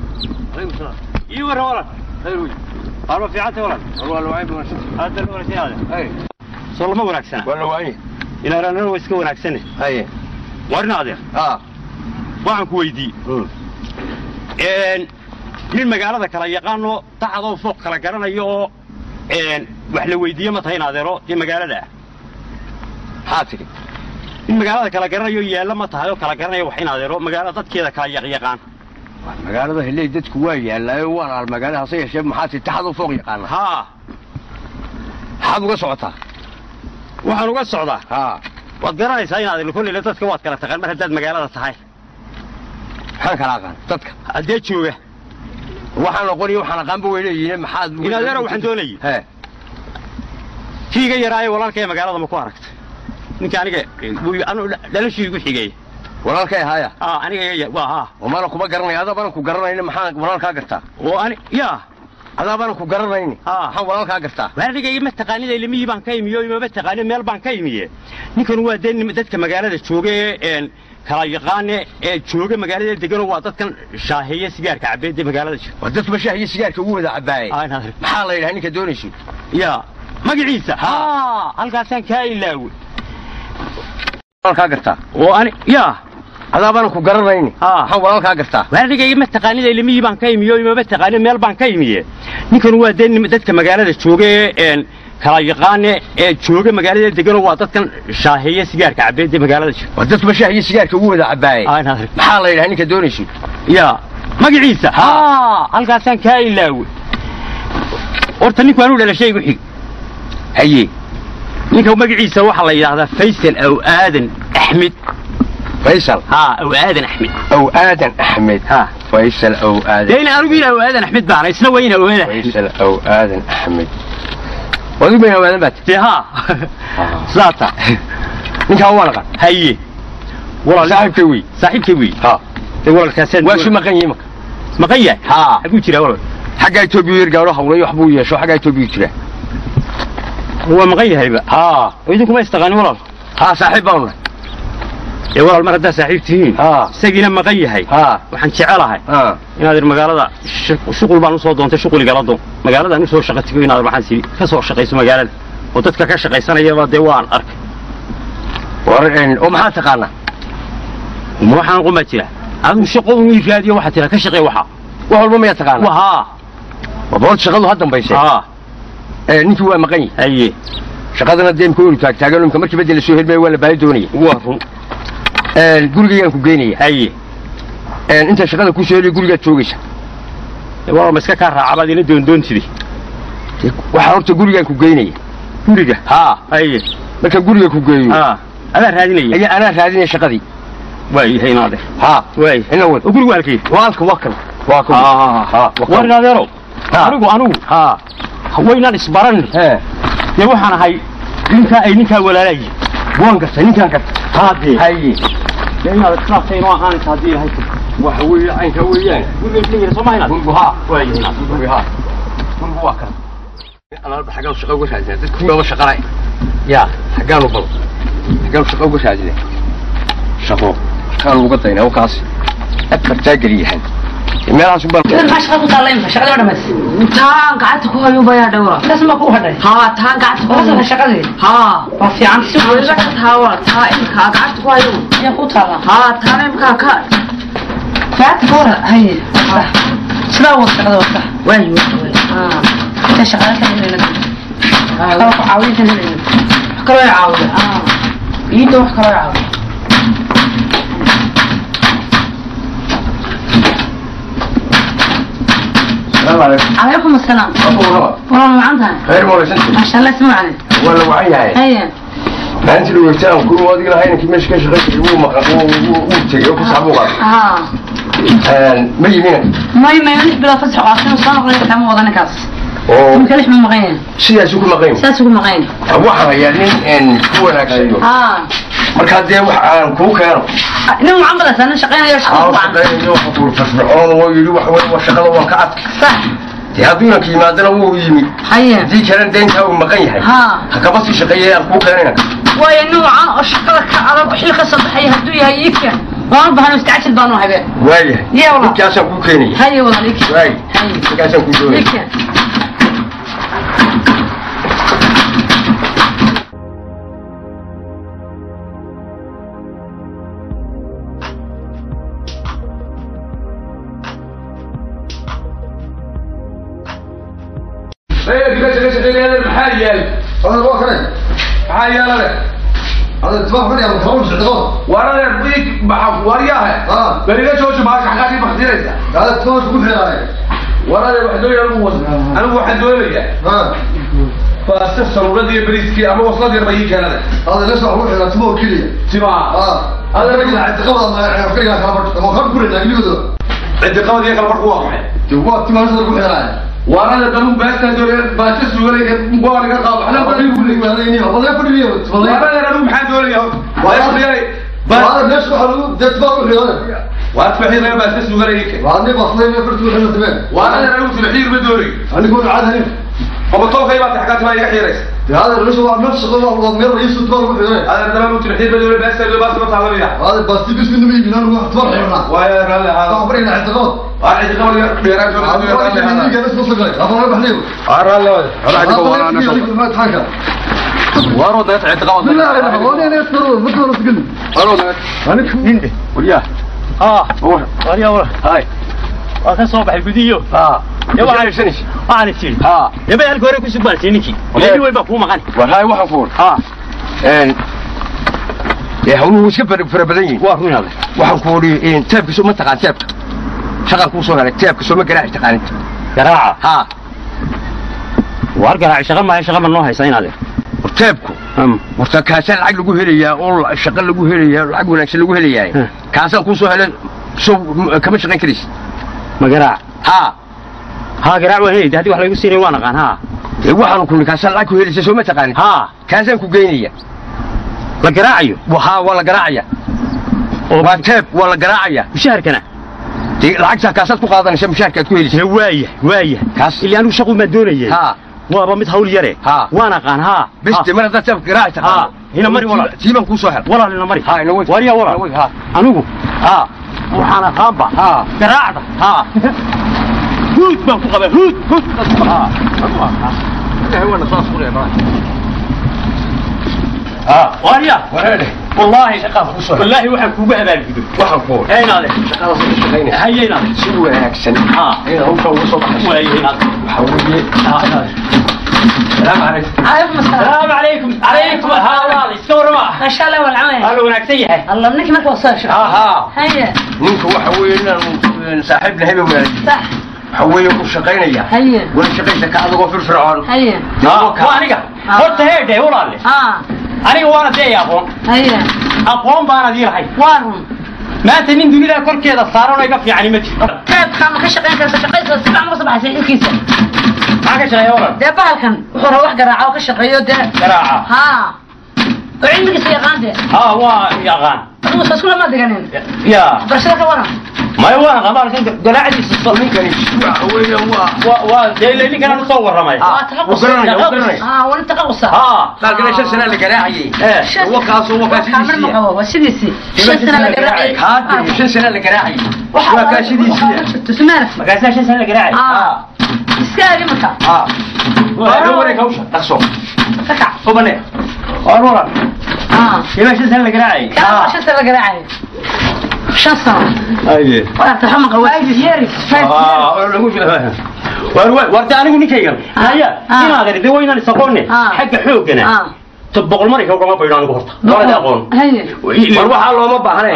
عليكم السلام. ايوه ولد. خير وجه. أروح في عته ولد. والله لو عيب ونشوف. هذا اللي ورثي هذا. اي. صار ما wanaagsan. والله وعي. إلى رانو way iska wanaagsan. اي. Warna adeer. Waxaan ku weydiiyey. Nin magaalada kala yaqaano tacadoo fooq kala garanayo oo wax la weydiiyo ma tahay in adeero dee magaalada. Maxaa tiri? In magaalada kala garanayo yaalla ma tahay oo kala garanayo wax in adeero magaalada dadkeeda kala yaqyaqaan. Magaalada helay dadku waa yaalaayo waan al magaalada hase yeeshee maxaa tiri taxadu fooq yaqaana. Haa. Maxaad uga socotaa? Waxaan uga socdaa. Haa. Waad garanaysaa in adeer kolley dadka waad kala taqaan mar haddaad magaalada tahay. Maxaan kala aqaan dadka? Haddee jooga. Waxaan aqoon iyo waxaan aqaanba way leeyihiin maxaad in adeero waxaan doonayay. Hee. Kiiga yaraaye walaalkay magaalada ma ku aragtay. Ninka aniga anu dhalashii igu xigay. Walaalkay haya. Aniga waa haa. Wamaana kuma garanay adaa baan ku garanayna maxaan walaalkaa gartaa? Oo ani yaa adaa baan ku garanayni maxaan walaalkaa gartaa? Aniga ima taqaanida ilmihii baan ka imiyo imaba taqaanin meel baan ka imiye. Ninkan waa dee dadka magaalada jooga ee kala yaqaane ee jooga magaalada degan waa dadkan shaaheeya sigaarka cabeed ee magaalada jooga. Waa dadka shaaheeya sigaarka ugu wada cabaayay. Maxaa la yidhahaa ninka doonayso? Yaa magaciisa. Haa halkaasaan kaa ilaaway. Walaalkaa gartaa? Oo ani yaa adaa baan ku garanayni maxaan walaalkaa gartaa? Aniga ima taqaanida ilmihii baan ka imiyo imaba taqaanin meel baan ka imiye. Ninkan waa dee dadka magaalada jooga ee kala yaqaane ee jooga magaalada degan waa dadkan shaaheeya sigaarka cabeed ee magaalada jooga. Waa dadka shaaheeya sigaarka ugu wada cabaayay. Maxaa la yidhahaa ninka doonayso? Yaa magaciisa. Haa halkaasaan kaa ilaaway. Horta ninku anuu dhalashay igu xig. Haye. Ninka magaciisa waxaa la yidhaahdaa Faysal aw Aadan Axmed. فيصل ها أو آدن أحمد أو آدن أحمد ها فيصل أو آدن لين أنا أقول أو آدن أحمد بعنا إسنا وين أو آدن فيصل أو آدن أحمد وذي بين أو آدن بات ها ساتا نك هو لقى هي والله صاحب كوي صاحب كوي ها والله كاسين وشو مقن يمك مقية ها أقول كذا والله حق إثيوبيا يرجعوا حولي يحبوا يشو حق إثيوبيا كذا هو مقية هيبقى ها ويدكم ما يستغني والله ها صاحب والله يا والله mar haddaa saaxiib tihiin isagiina maqan yahay waxaan jecelahay inaad magaalada shuqul baan usoo doontay shuquligala doon magaaladaan usoo shaqo tago inaad waxaan sii ka soo shaqayso magaalada oo dadka ka shaqaysanayaba dee waan arkay oo maxaa taqaanaa ma waxaan quma jira adigu shaqo un ii raadiyo waxaa tira ka shaqee waxa wax walba miyaa taqaanaa haa Wabood shaqadu ha dambaysay. Ninkii waa maqan yahay. Haye. Shaqadana dee imka waynu taagtaagan imka markii bedel soo helmaya waa la baali doonaya. Waa run. Gurigaygaan ku geynaya. Haye. Inta shaqada ku soo heliya gurigaad joogaysa. Waa ma iska kaa raaca baad ila doondoontidi. Waxaa horta gurigaan ku geynaya. Guriga? Haa. Haye. Markaan guriga ku geeyo. Adaa raadinaya. Ayaa anaa raadinaya shaqadii. Waayahay inaade. Haa. Waay. Ina wad. Gurigu halkii. Waa halka waa kan. Waa kan. Haa. War inaadeerow. Anigu. Haa. Waynaan isbaran. Dee waxaan ahay ninkaa ay ninkaa walaalaayi. Waan gartay ninkaan gartay. Haa dee. Haye. Dee inaad islaabtay inoo ahaanaysa haddii ilahay tiro. Waxa weeye caynka weeyaan. Guriga isla yiri soo ma inaad. Gurigu haa. Waayahay inaad. Gurigu haa. Gurigu waa kan. Anaa xaggaan shaqo uga raadinaa dadku waaba shaqalay. Yaa. Xaggaan u bal. Xaggaan shaqo uga raadinaa. Shaqo. Shaqaan uga daynaa oo kaas. Afartaa geliyahan. Meelahaas u bal. Maxaa shaqo ku taalla imika? Shaqada ma dhamaysay? Taan gacanta ku hayo bayaa dhowra. Taas ma ku hadhay? Haa, taan gacanta ku hayo. Shaqadii? Haa. Waa fiican si waliba taa waa taa imika gacanta ku hayo. Yaa ku taalla? Haa, taan imika ka. Gacanta ku hor haye. Sidaa waa shaqada waa sax. Waayo. Haa. Inta shaqada ka helayna. Haa, ku caawin ka helayna. Wax kaloo i caawiya. Haa. Iida wax kaloo i caawiya. السلام عليكم. عليكم السلام. والله ما عندها. خير ما ولا ما شاء الله اسمعني. ولا وعي هاي. هيا. ما انت لو وقتها كل وادي لها هنا كيما شكاش غير هو وتجي وكسحبوا غلط. ما يمين. ما يمين بلا فسح وعشان وصلنا قلنا كم وضعنا كاس. ما كلش من مغين. sidaas ku maqayn. Sidaas ku maqayn. Waxaan hayaa nin een ku wanaagsan. Marka hadee wax aan ku keeno. Nin mucaamala sana shaqeynayo shaqo wacan. Shaqeynayo fuur firfircoon oo yiri wax weyn shaqada waan ka adkay. Sax. Dee hadduu inanka yimaadana wuu yimi. Haye. Haddii kalena dee intaa uu maqan yahay. Ha. Ha kaba sii shaqeeyay aan kuu keenayna. Waayo noocan oo shaqada ka adag xil ka soo baxay hadduu yahay ii keen. Waan bahan istacjil baan u habeen. Waayahay. Yaa walaal. Ninkaasaan kuu keenaya. Haye walaal ii keen. Waay. Ninkaasaan kuu doonaya. Ii keen. Maxaa yaal? Maxaa yaalade? Warade dhiig maxaa waryahe? Beriga jooji baasha xaqaadii baktinaysa. Warade wax doonaya anigu was anigu waxaan doonayaa. Baasta saruuradii iyo bariiskii ama waslad yar ba ii keenade. Timaa. Ciddi qabad iyo kala barku waa maxay? Warada danu baasta doonaya baasta suugalay waa laga qaado. Waxna ba igu leeyahay. Warada anigu maxaan doonayaa horta? Waa waa tfaxiiraya baasta suugalay ii keen. Warada anigu tfaxiir ma doonayo. Ama tolkay baa taxkaa timaa iga xiiraysa. Adeer dalaal u tfaxiir ma doonayo baasta doonaya baasta ma taalanaya. Waayo raalli ahaado. Waa ciddi qabad yar dheeraan soo Waa raalli ahaado. Waa ciddi qabad. Waryaa. Waryaa walaal. Hay. Waa ka soo baxay gudiyo. Dee waxaan waxaan is yidhi. Dee bay halka hore ku sugbaansiin ninkii. Nin weyn baa kuu maqan. War hay waxaan fuur. Dee hawluhu iska fara badan yihiin. Waa run inaade. Waxaan ku odhi teebka soo ma taqaan teebka. Shaqaan kuu soo helay teebka soo ma garaaci taqaanin. Garaaca. Haa. Waar garaaci shaqa maayo shaqa ma noo haysa inaade. War teebku. Horta kaasaan lacag lagu helayaa oo shaqo lagu helayaa oo lacag wanaagsan lagu helayaa. Kaasaan kuu soo helay soo kama shaqayn karaysid. Ma garaac. Haa. Haa garaac waan helay haddii wax lagu siinay waan aqaan haa. Dee waxaan ku kaasaan lacag ku helaysa soo ma taqaanin. Haa. Kaasaan ku geynaya. La garaacayo. Haa waa la garaacaya. Waa teeb waa la garaacaya. Mushaharkana. Dee lacagtaa kaasaad ku qaadanaysa mushaharka aad ku helaysa. Dee waaya waaya. Kaas. Ilaa anigu shaqo maa doonayay. Haa. Waaba mid hawl yare. Haa. Waan aqaan haa. Bes dee mar haddaad teebka garaaci taqaano. Haa. Ina mari walaal. Tii baan kuu soo helay. Walaal ina mari. Haa ina wad. Waryaa walaal. Ina wad haa. Anigu Haa. waxaan aqaanba. Haa. Garaacda. Haa. Huud baan ku qabaa huud huud. Haa. Ilaahay waana saas ku leeyahay. Waarya wallaahi wallaahi waxaan kuugu abaalgudo waxaan ku inaade shaqada soo shaqaynaysa haye inaade si wanaagsan inaad hawsha uga soo baxayso waaye inaade waxa weeye salaamu calaykum. Calaykum asalaam. Salaamu calaykum. Calaykum haa walaal iska warrama. Maasha Allah walcamay. Waa la wanaagsan yahay. Allah ninkii marka waa soo hesho. Aha. Haye. Ninka waxa weeye inaanu saaxiib nahay ba wanaagsan. Sax. Waxa weeye ku shaqaynaya. Haye. Wala shaqaysa ka adagoo firfircoon. Haye. Waa aniga horta heedhe walaalle. Aniga waana dee aqoon. Haye. Aqoon baana dii lahay. Waa run. Maanta nin dunida korkeeda saaran oo iga fiicani ma jiro. Qaybka ma ka shaqayn karta shaqaysa si fiican uga soo baxaysa xilkiisa. Maxaa ka shaqeeya walaal? Dee bahalkan wuxuu rabaa wax garaaca oo ka shaqeeyo dee. Garaaca. Haa. Oo cilmigiisa yaqaan dee. Haa waa yaqaan. Adigu soo isku lama deganin. Ya. Waxbarashada ka waran. Maya waan qabaa garaacdiisa ninkani waxa weeye waa dee ninkan aan usoo warramay. Waa taqasus. Haa waa taqasus. Haa. Laakiin shan sano la garaacayay. Wakaas Kaamir sidiisii. ma qabo waa sidiisii. Shan sano la garaacayay. Haa shan sano la garaacayay. Waa kaa sidiisii. Sumaaraf. Markaasaa shan sano la garaacayay. Haa. Iska aadi marka. Haa. Waa wareeg hawsha dhaqso. Ka kac. Ubane. Waa walaal. Haa. Ilaa shan sano la garaacayay. Kaa shan sano la garaacayay. Shan sano. Haye. Waa taxamma qabo. Years. Warta anigu ninkaygan haya inaad aragtay waa inaan isaqoonne xagga xooggana boqol marayka ugama baydho anigu horta waana aqoon. Haye. War waxaa looma baahne.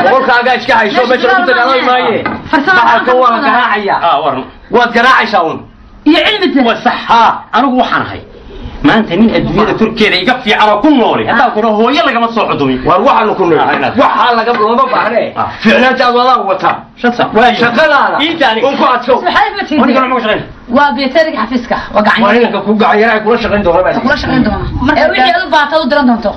Boqolkaaga iska hayso meesha lagu dagaalami maaye. Bahalka waa la garaacayaa. Waran. Waad garaacaysaa un. Iyo cilmi dee. Waa sax. Anigu waxaan ahay maanta nin adduunyada korkeeda iga fiican oo ku nooli haddaan kudho hooyo lagama soo cudumin. War waxaanu ku nool. Waxaa laga looma baahne. Ficnaantaadu adaa wata. Shaqadaada. Un ku adkow. Maxay ma tihiin? Aniga lama shaqayn. Waa beeteriga xafiiska. Waa gacan. Waa inanka ku gacan kula shaqayn doona baa. Kula shaqayn doona. Marka wixii aad u baahato u diran doonto.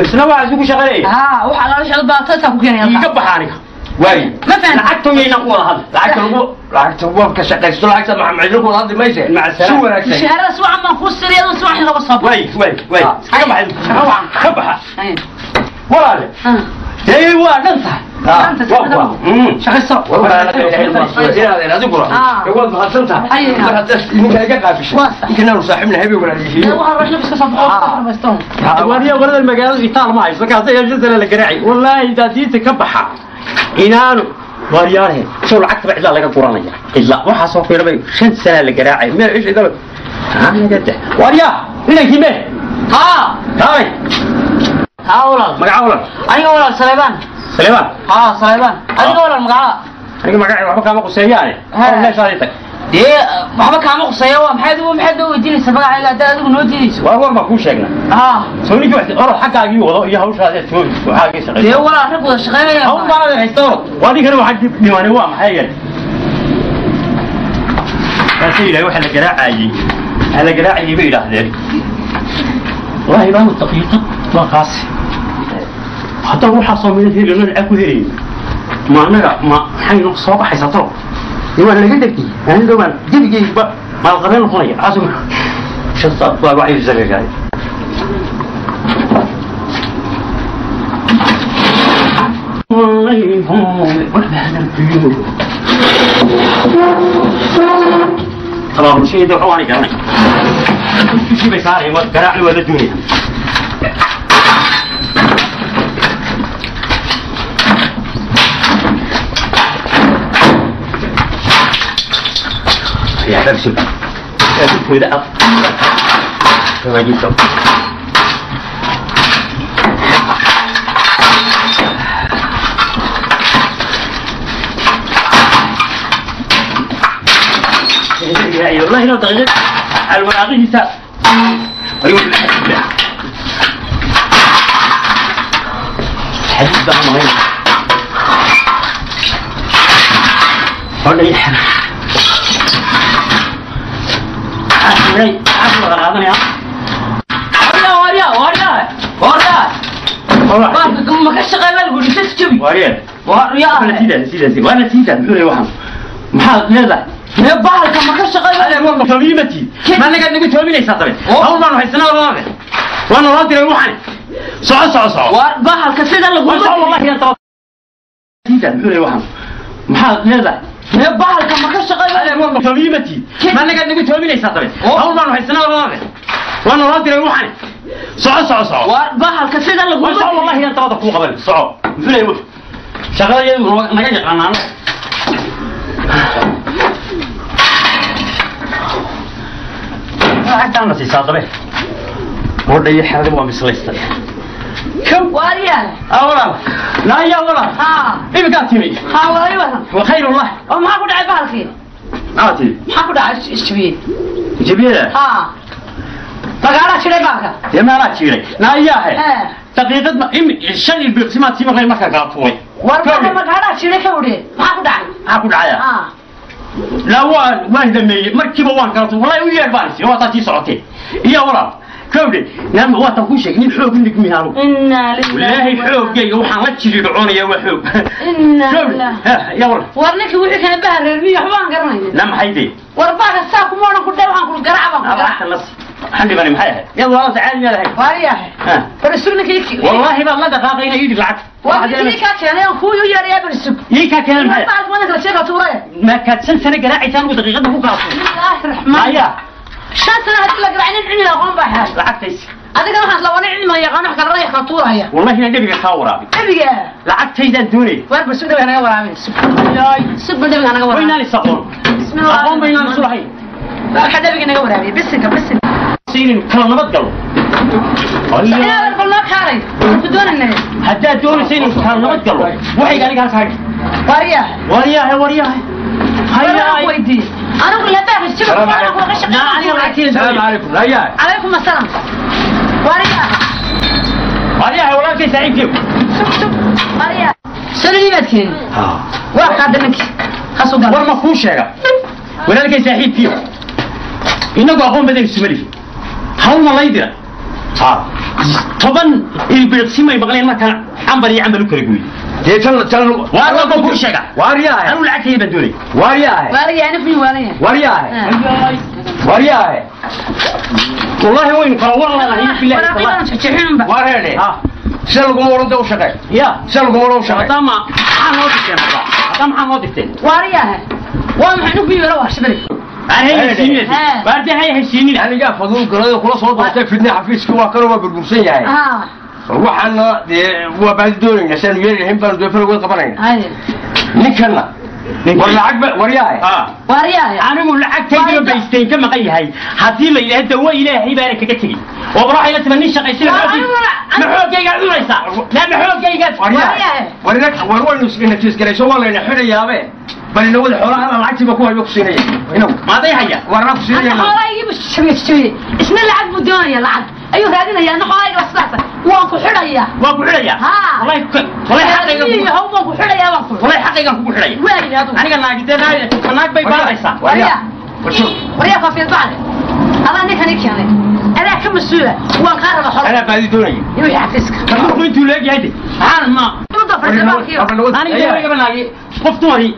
Isna waa isugu shaqaynaya. Haa, waxa la wixii aad u baahato intaa ku keenaya. Iga baxa aniga. Waay. Ma fahantin. Lacagta yayna ku wada hadli. Lacagta lagu lacagta waa ka shaqaysto lacagta maxamed cidlo ku wada hadli mayse. Si wanaagsan. Mushaharada subax baan kuu siriyay adoo subax laga soo baxo. Waay waay waay. Iska baxa. Shaqo wacan. Ka baxa. Haye. Walaale. Dee waa dhan tahay. Shaqayso. Adiguna waad mahadsan tahay. Mar haddaad ninka iga qaabishay. Ninkan aanu saaxiib nahay bay walaalyihiin. Waxaan ruuxna iska soo baxo oo dhamaysto. Waariya warada magaalada itaal ma hayso kaasay shan sano la garaacay. Wallaahi daadiinta ka baxa. Inaanu waaryaalahe soo lacagta cidla laga guranaya. Cidla waxaa soo fiirbay shan sano la garaacay. Meel ish idaba. Anaga dah. Waarya inankii mee. Haa. Kaalay. Haa walaal. Magaca walaal. Aniga walaal Saleebaan. Saleebaan. Haa Saleebaan. Adiga walaal magaca. Aniga magacay waxba kaama quseeyaane. Hor meeshaadii tag. Dee waxba kaama quseeya waa maxaad maxaad noo weydiinaysaa magacayga haddaad adigu noo diidayso. War war baan kuu sheegnaa. Haa. Soo ninkii wax orod xaggaagii wado iyo hawshaadi aad soo waxaagii shaqayso. Dee walaal rag wada shaqaynaya. Hawl baan adeer haysta orod. Waa ninkani waxaa dib dhimanay waa maxay yar. Kaasay yidhahay waxa la garaacayay. Waxa la garaacayay bay yidhaahdeen. Wallaahi baan daqiiqad waa kaasi. Haddaan waxaa soo midad helino lacag ku helayn. Ma annaga ma maxay noo soo baxaysaa talo. Dee waa laga degtay. Aniga baan gebigayba maalqabeen noqonaya. Caasum shan saac baa waxay zagagaay. طبعا شيء ده حوالي كمان شيء بيساري ما قرع ولا الدنيا يا حبسي يا ده ما جيت والله لو دقيقة الوراقي أيوة الحديد ده مهم ولا يحرق ma ka shaqeyn baa lagu yidhi sas jabi. Waariyeen. Waaryaa. Waana sidan sidan waana sidan muxuu leeyahay waxaan. Maxaad leedahay? Mee bahalka ma ka shaqeyn baa lagu yidhi. Tamiimati. Ma naga nagu toominaysaa tabe. Hawl baan haysanaa walaal. Waan nala diray waxaan. Soco soco soco. Waar bahalka sida lagu Waan wallahi anta sidan muxuu leeyahay waxaan. Maxaad leedahay? Mee bahalka ma ka shaqeyn baa lagu yidhi. Tamiimati. Ma naga nagu toominaysaa tabe. Hawl baan haysanaa walaal. Waan nala diray waxaan. Soco soco soco. War bahalka sida lagu War soco, wallahi inaan dabada kuu qaban. Soco. Muxuu leeyahay wuxuu? Shaqada iyadu naga yaqaanaan. Lacagtaan na siisaa dabe. Gabadha iyo xerada waa mislaystay. Kam? Waaryahay. Ah, walaal. Naaya walaal. Haa. Iminkaa timi. Haa, walaalay waran. Wa khayr wallah. Oo maxaa ku dhacay bahalkii? Maxaa timi? Maxaa ku dhacay isjabiyey? Jabiyada? Haa. Magaalaa jiray bahalka. Dee maanaa jiray. Naayaahe. Ee. Daqiiqad ma imi shan ilbiqsimaad sii maqlay markaa kala tuuray. War bahalka magaalaa jiray ka udhe. Maxaa ku dhacay? Maxaa ku dhacaya? Haa. La waan dhameeyey markiiba waan kala tuuray. Wallahi u yeer baan isi waa taa sii socotay. Iyo walaal. Kowdhe naam waa tan kuu sheegay nin xoog nigmi aanu. Inna lillahi. Wallaahi xoogayga waxaan la jiridhoonaya waa xoog. Inna Kowdhe. lillahi. Ya walaal. War ninkii wixii kale bahal reer miyi waxba aan garanaynin. Na maxay dee? War bahalka saa kuma odhan ku dheh waxaan ku garaac baan ku garaac. Lacagta nas. Maxaan dhibanay maxay ahayd? Yaad walaal caadi miyaad ahayd? Waaryahay. Ha. Bal isug ninkii. Wallaahi baad la dhaqaaqayna ii dhig lacag. War ninkii kaa keenay aan kuu yeerayaa bal isug. Ii kaa keenay maxay? Bahalka wadan kala sheega tuuray. Ma kaad shan sano garaacaysa anigu daqiiqadda ku kala tuuray. Bismillaahi raxmaan. Haya. Shan sano haddii la garaac nin cilmi aqoon baa xaal. Lacagtays. Adiga waxaan la wada cilmi yaqaan wax kala rayx kala tuuraya. Wallahi inaan dhabiga kaa waraabin. Dhabiga. Lacagtaydaan doonay. War bal sug dhabiga naga waraabin. Sug bal dhabiga naga waraabin. Waynaan is aqoon. Bismillah. Aqoon baynaan isu lahayn. Waxa dhabiga naga waraabiya bisinka bisinka. Inaynu kala nabad gallo. Inaad bal noo kaalay. Ku doonaynaa. Haddaad doonaysa inaynu kala nabad gallo. Waxayga aniga halkaa dhig. Waaryahay. Waryahay waryahay. Hayaan weydiiyey. Anigu la baahi jiro waxaan ku shaqeeyaa. Naa aniga lacagtayda Salaamu doonay. calaykum. Naaya. Calaykum asalaam. Waaryahay. Waryahay walaalkay saaxiibkii. Sug sug. Waaryahay. Soo baad keeni. Waa qaada ninkii. Kaasoo gal. War ma kuu sheega. Walaalkay saaxiibkii. Inagu aqoon badan isuma lihi. Hawl ma lay dira. Ha. 10 ilbiriqsi may maqleen markaan cambar iyo cambal u kala gooyey. Dee tan tan Waar ma kuu sheega. Waaryahay. Anigu lacagtayda baan doonay. Waaryahay. Waaryahay naf mi waalanyahay. Waaryahay. Waaryahay. Wallahi waynu kala war leenahay billahi. Waraaqadan jexjeexinba. Wareene. Ha. Sida laguma oran dee u shaqee. Ya. Sida laguma oran u shaqee. Hadda ma maxaa noo dirteen hadda? Hadda maxaa noo dirteen? Waaryahay. Waa maxay naf mi wala waa shibri. Aan haysiinin. Baardi hay haysiinin. Anigaa faduul galay oo kula soo doortay fidne xafiiskii waa kanoo waa burbursan yahay. Ah. Waxaana dee waa baadi doonaynaa si aanu yeeli lahayn baanu dee fargood qabanayna. Haye. Ninkanna war lacag ba waryahay. Ha. Waaryahay. Anigu lacagtayda baysteyn ka maqan yahay. Haddii la yidhaahdo dawo ilaahay baana kaga tegey. Oo bal waxay la timaa nin shaqaysana ma xoogayga cunaysaa? La ma xoogayga. Waryahay. War inag war waynu isna garayso waa layna xidhayaabe. Bal ina wada xoolaha lacagtiiba ku hayo ku siinaya. Inagu. Maaday haya. Warna ku siinaya. Ana xoolahaygii buu jabiyey jabiyey. Isna lacag buu doonayaa lacag. Ayuu raadinayaa ana xoolahayga waa sidaas. Waan ku xidhayaa. Waan ku xidhayaa. Haa. Wallahi wallahi xaqayga Iyo haw baan ku xidhayaa baan ku. wallahi xaqayga kugu xidhaya. Waa yidhi adigu. Aniga naagidee naag bay baaraysaa. Waryaa. War joog. Waryaa koofiyad bacde. Adaa ninkan ii keenay. Adaa ka mas-uula. Waan kaa rabaa xoolo. Anaa baadi doonaya. Iyo wixii xafiiska. Markuu intuu leegyahay de. Maxaan ma Muddo fadhiya baalkiyo. aniga aniga naagi qof dumari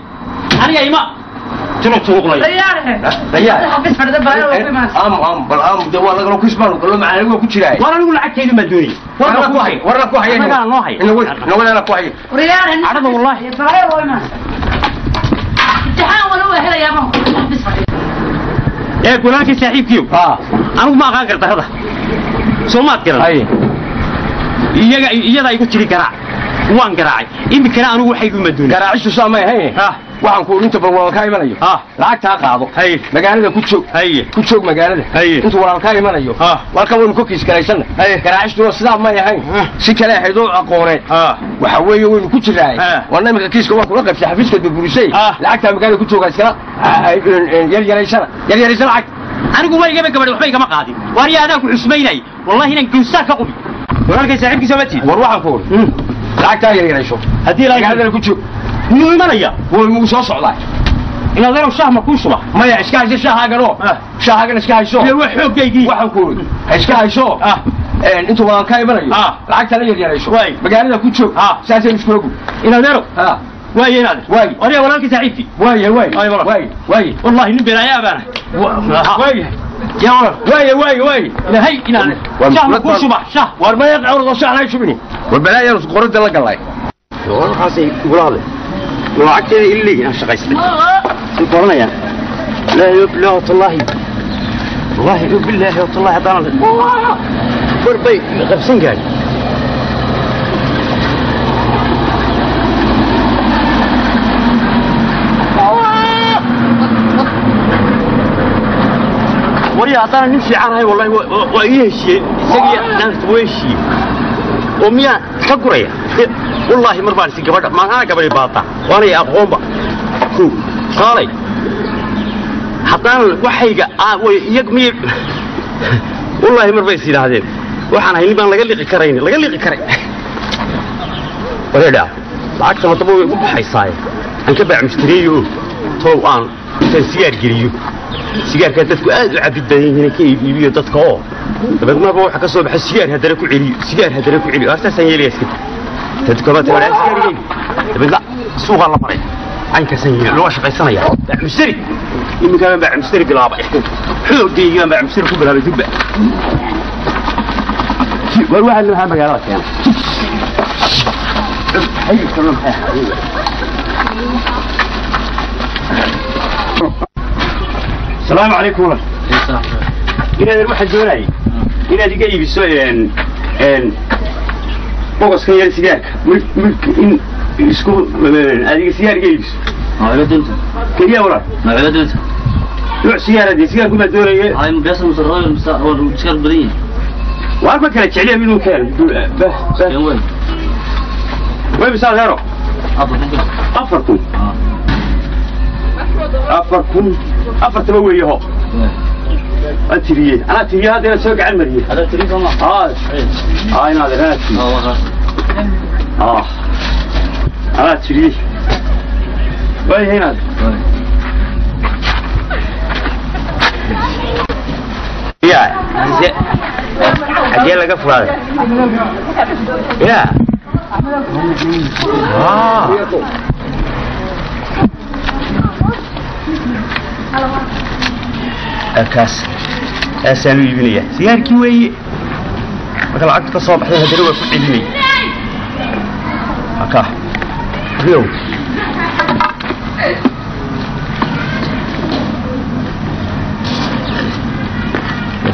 aniga ima tiro tuuqlay. Waryahay. Dayaa. Xafiis fadhida baa loo imaan. Aamu aamu bal aamu dee waa lagalo kisbaanu gallo macaan waa ku jiraa. War anigu lacagtayda ma doonay. Warna ku hay warna ku hay. Annagaa noo hay. Ina wad ina wad ana ku hay. Waryahay. Carada wallahi. Balaayo loo imaan. Imtixaan wala waa helayaa baan ku xafiis fadhiya. Ee walaalkay saaxiibkiiyo. Ah. Anigu ma aqaan karta hada. Soo maad garan. Hay. Iyaga iyada igu tiri garaac. Waan garaacay. Iminkana anigu waxay igu madoonay. Garaacistu saamay hay. Ha. Waxaan ku inta bal walaalkaa imanayo. Ha. Lacagtaa qaado. Hay. Magaalada ku joog. Hay. Ku joog magaalada. Hay. Intuu walaalkaa imanayo. Ha. Walka waynu ku kiis garaysanna. Hay. Garaacistu waa sidaa may ahayn. Si kale ahayd oo aqooneed. Ha. Waxa weeye waynu ku jiraay. Ha. Warna iminka kiiska waan kula qaybsay xafiiska burburisay. Ha. Lacagtaa magaalada ku joogaa iskala yaryaraysana. Yaryaraysa lacag. Anigu waligaba gabadh waxba igama qaadin. Waar yaa adaan ku xusmaynay. Wallahi inaan gowsaa ka qubi. Walaalkay saaxiibkiisa ma tiid. War waxaan ku uri. Lacagtaa yaryarayso. Haddii la Magaalada ku joog. miyuu imanaya? Wuu igu soo socdaa. Inaad arow shaah ma kuu shuba. Maya iska hayso shaahaaganoo. Ah. Shaahaagan iska hayso. Ile waa xooggaygii. Waxaan ku uri. Ha iska hayso. Ah. Intuu walaalkaa imanayo. Ah. Lacagtana yaryarayso. Waay. Magaalada ku joog. Ah. Saasaynu iskula gud. Inaad arow. Ha. Waaye inaad. Waay. Waryaa walaalkay saaxiibkii. Waay waay. Ay, walaal. Waay waay. Wallahi nin beenayaa baana. Waay. Ya walaal. Waay waay waay. Ilaahay inaad. Shaah ma kuu shuba shaah. War maya cawrad oo shaah shubini. War balaayan qorada la galay. Waxaasay igula hadlay. Lacagteeda ilii aan shaqaystay. Si qoranayaan. Laa ilaha illa Allah. Wallahi billahi wallahi hadaan. Mar bay qabsan gaadhi. Warya, haddana nin fiican ahay, wallahi waa ii heshiiyey isagii, naagta waa heshiiyey oo miyaa ka guraya. Wallaahi mar baan isi gabadha maanana gabadhi baata waanay aqoonba kaalay haddaanan waxayga way iyag miyay. Wallaahi mar bay is yidhaahdeen waxaan ahay nin baan laga liqi karayn, laga liqi karay. Wareedha, lacagta madaba way ugu baxaysaaye aan ka baac mushtariyeeyo oo toow aan intaan sigaar geliyo, sigaarkaa dadku aad u cabid badan yihiin, ka iibiyo dadka oo dabeed marba waxa ka soo baxa sigaar haddana ku celiyo, sigaar haddana ku celiyo. Artaasaan yeelaya iska dadka ma tagaa sigaar iga iibi, dabeedna suuqaa la maray. Caynkaasaan yeelay, loo shaqaysanaya baac mushtari. Iminkaan baac mushtari bilaabay, xoogaygaan baac mushtari ku bilaabay dubba. War waxaa maxaa magaalada keena? Asalaamu calaykum. Walaal, inaad waxaan doonayay inaad iga iibiso bogoskan yar sigaarka milk in isku adiga sigaar iga iibiso keliya. Walaal, nuuc sigaar dee sigaarku baa doonaya, waar ma kala jecliya inuu keen. Way bisa adeero? 4000. 4000 afartaba weeye. Ho, waa tiriyey, anaa tiriyey, haddana soo gacan mariyey. Aa, inaad anaa tiriyey, anaa tiriyey. Waayahay inaad ya xagee laga furaaday ya? Kaas kaasaan u iibinaya sigaarkii weeye. Marka lacagta ka soo baxday haddana waa ku celinaya. Aka riyow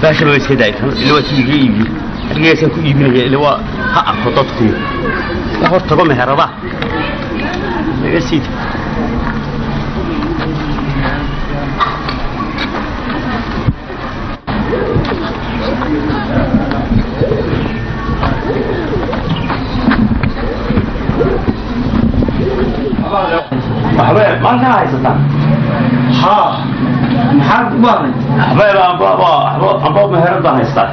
baasha waa iska daay, ila waa sidii iga iibiyo arigaasaan ku iibinaya, ila waa ha arko dadku ka hor tago meherada naga siid. Waxba maalkaa haysataa? Haa, maxaad u baahnay? Waxba amba amba meherad baan haystaa.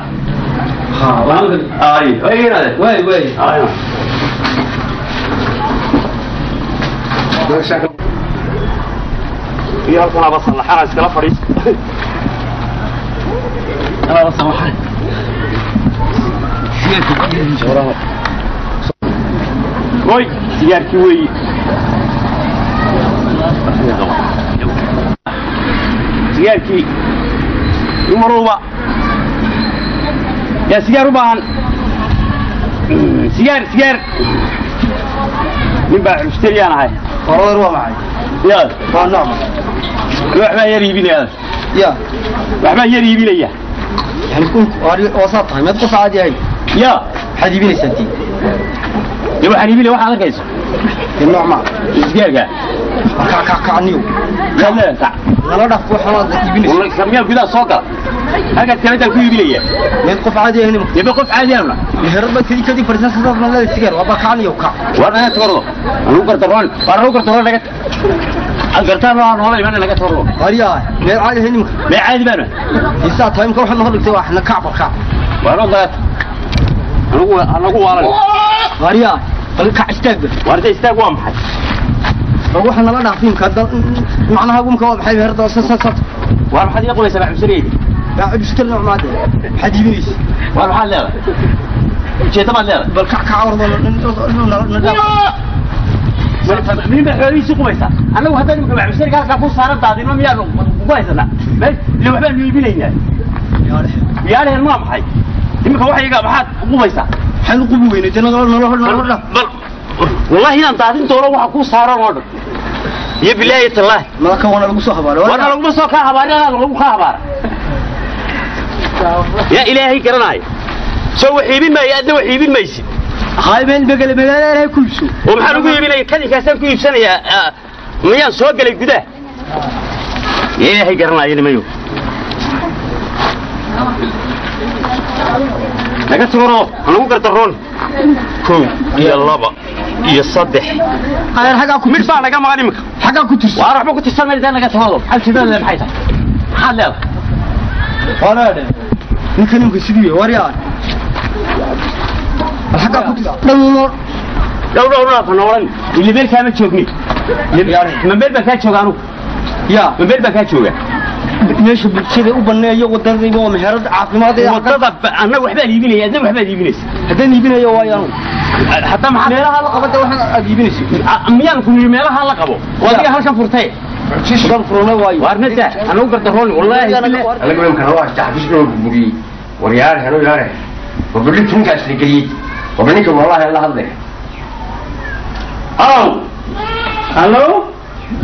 Haa, waan ay way inaade way way. Ay, iyo halkan aba sallaxana iskala fadhiis aba sallaxan. Oy, sigaarkii weeye, sigaarkii umaruba yaa sigaar u baahan? Sigaar, sigaar. Nin baa mushtariyaan ahay. Qoradan waa maxay? Ya waa nooc waxbaan yar iibinaya. Ya waxbaan yar iibinaya. Yani kun waa saa tahay, meed qof caadi ahayn. Ya maxaad iibinaysaa tii? Dee waxaan iibinaya waxaad arkayso. Dee nooc ma sigaarka? Kac kac kacniyo. Miyaad leedahay kac? Nala dhaaf waxaad iibinaysaa. Miyaa gudaha soo gala halkaas kaleetaan ku iibinaya. Meed qof caadi ahayn? Dee ba qof caadi ahna meherad baad kadi kadi fadhiisan sidaad ma leedahay sigaar waa baa kacniyo kac. War naga tordo, anugu gardaroon, war anugu gardaroon naga gartaan waa noola iman naga tordo. Waryaa, meed caadi ahayn imika? Mee caadi baana isaa tahay imka waxaad noo dhigtay waa xna kac bal kac. Waar odaat anugu anagu waalan. Waryaa, bal kac, istaag bal. Warda istaag waa maxay? Bal waxaa nala dhaafin ka macnaha gumka waa maxay meherada sa sa sa? Waar maxaad iga qubaysaa bacmusareyga? Bacmusar nooc maade maxaad iibinaysa? Waar maxaad leedahay? Ujeedda baad leedahay? Bal kac kac wardo nala dhaaf. Nin baa xoolihiisii qubaysaa. Annagu haddaan imika bacmusariga halkaa ku saaran daadino miyaanu kugu haysanaa meel? Ila waxbaanu iibinaynaa. Miyaalehen waa maxay imika waxayga maxaad qubaysaa? Maxaan u qubi weynay dee? Nala nala nala dhaaf. Bal wallahi inaan daadin doono waxa kuu saaran oo dhan iyo bilaahi tallaahi. Malaka waana lagu soo habaaray. Warna laguma soo kaa habaarin, anaa lagu kaa habaara. Yaa ilaahay garanaayo. Soo wax iibin maayo, adna wax iibin maysid. Haybeen begal magaalada ku iibso. Oo maxaan ugu iibinaya? Kadinkaasaan ku iibsanayaa. Miyaan soo galay gudaha? Ilaahay garanaayo nimayo. Naga tuuro, nagu gardaroon. 1 iyo 2 iyo 3. Ayar xagaa ku mid baa naga maqan iminka. Xagaa ku tirsan. Waar waxba ku tirsan maysaa, naga tuuro. Hal sidoo le maxay tahay? Maxaad leedahay? Walaal. Ninkan imika sidii waryaa. Xagaa ku tirsan. Dhow dhow dhow noolan. Ili meel kaama joogni. Ma meel baan kaa jooga anugu? Ya. Ma meel baan kaa jooga? Meesha bulshada u baneeyo wadadayba waa meherad caafimaad ee wadada anna waxbaa iibinaya, adna waxbaad iibinaysa. Haddaan iibinayo waayo anugu. Hadda maxaa meelaha la qabada waxaan aad iibinaysa? Miyaan ku yidhi meelaha la qabo? Waa adiga halkan furtay. Halkan furana waayo. Waar nada, anagu gardaroon wallaahi. Anagu imka waa xafiis loo burburiyey. Waryaar helo yaare. Wabali tunkaas la geliyey. Wabali ninka wallaahi la hadlay. Hello. Hello.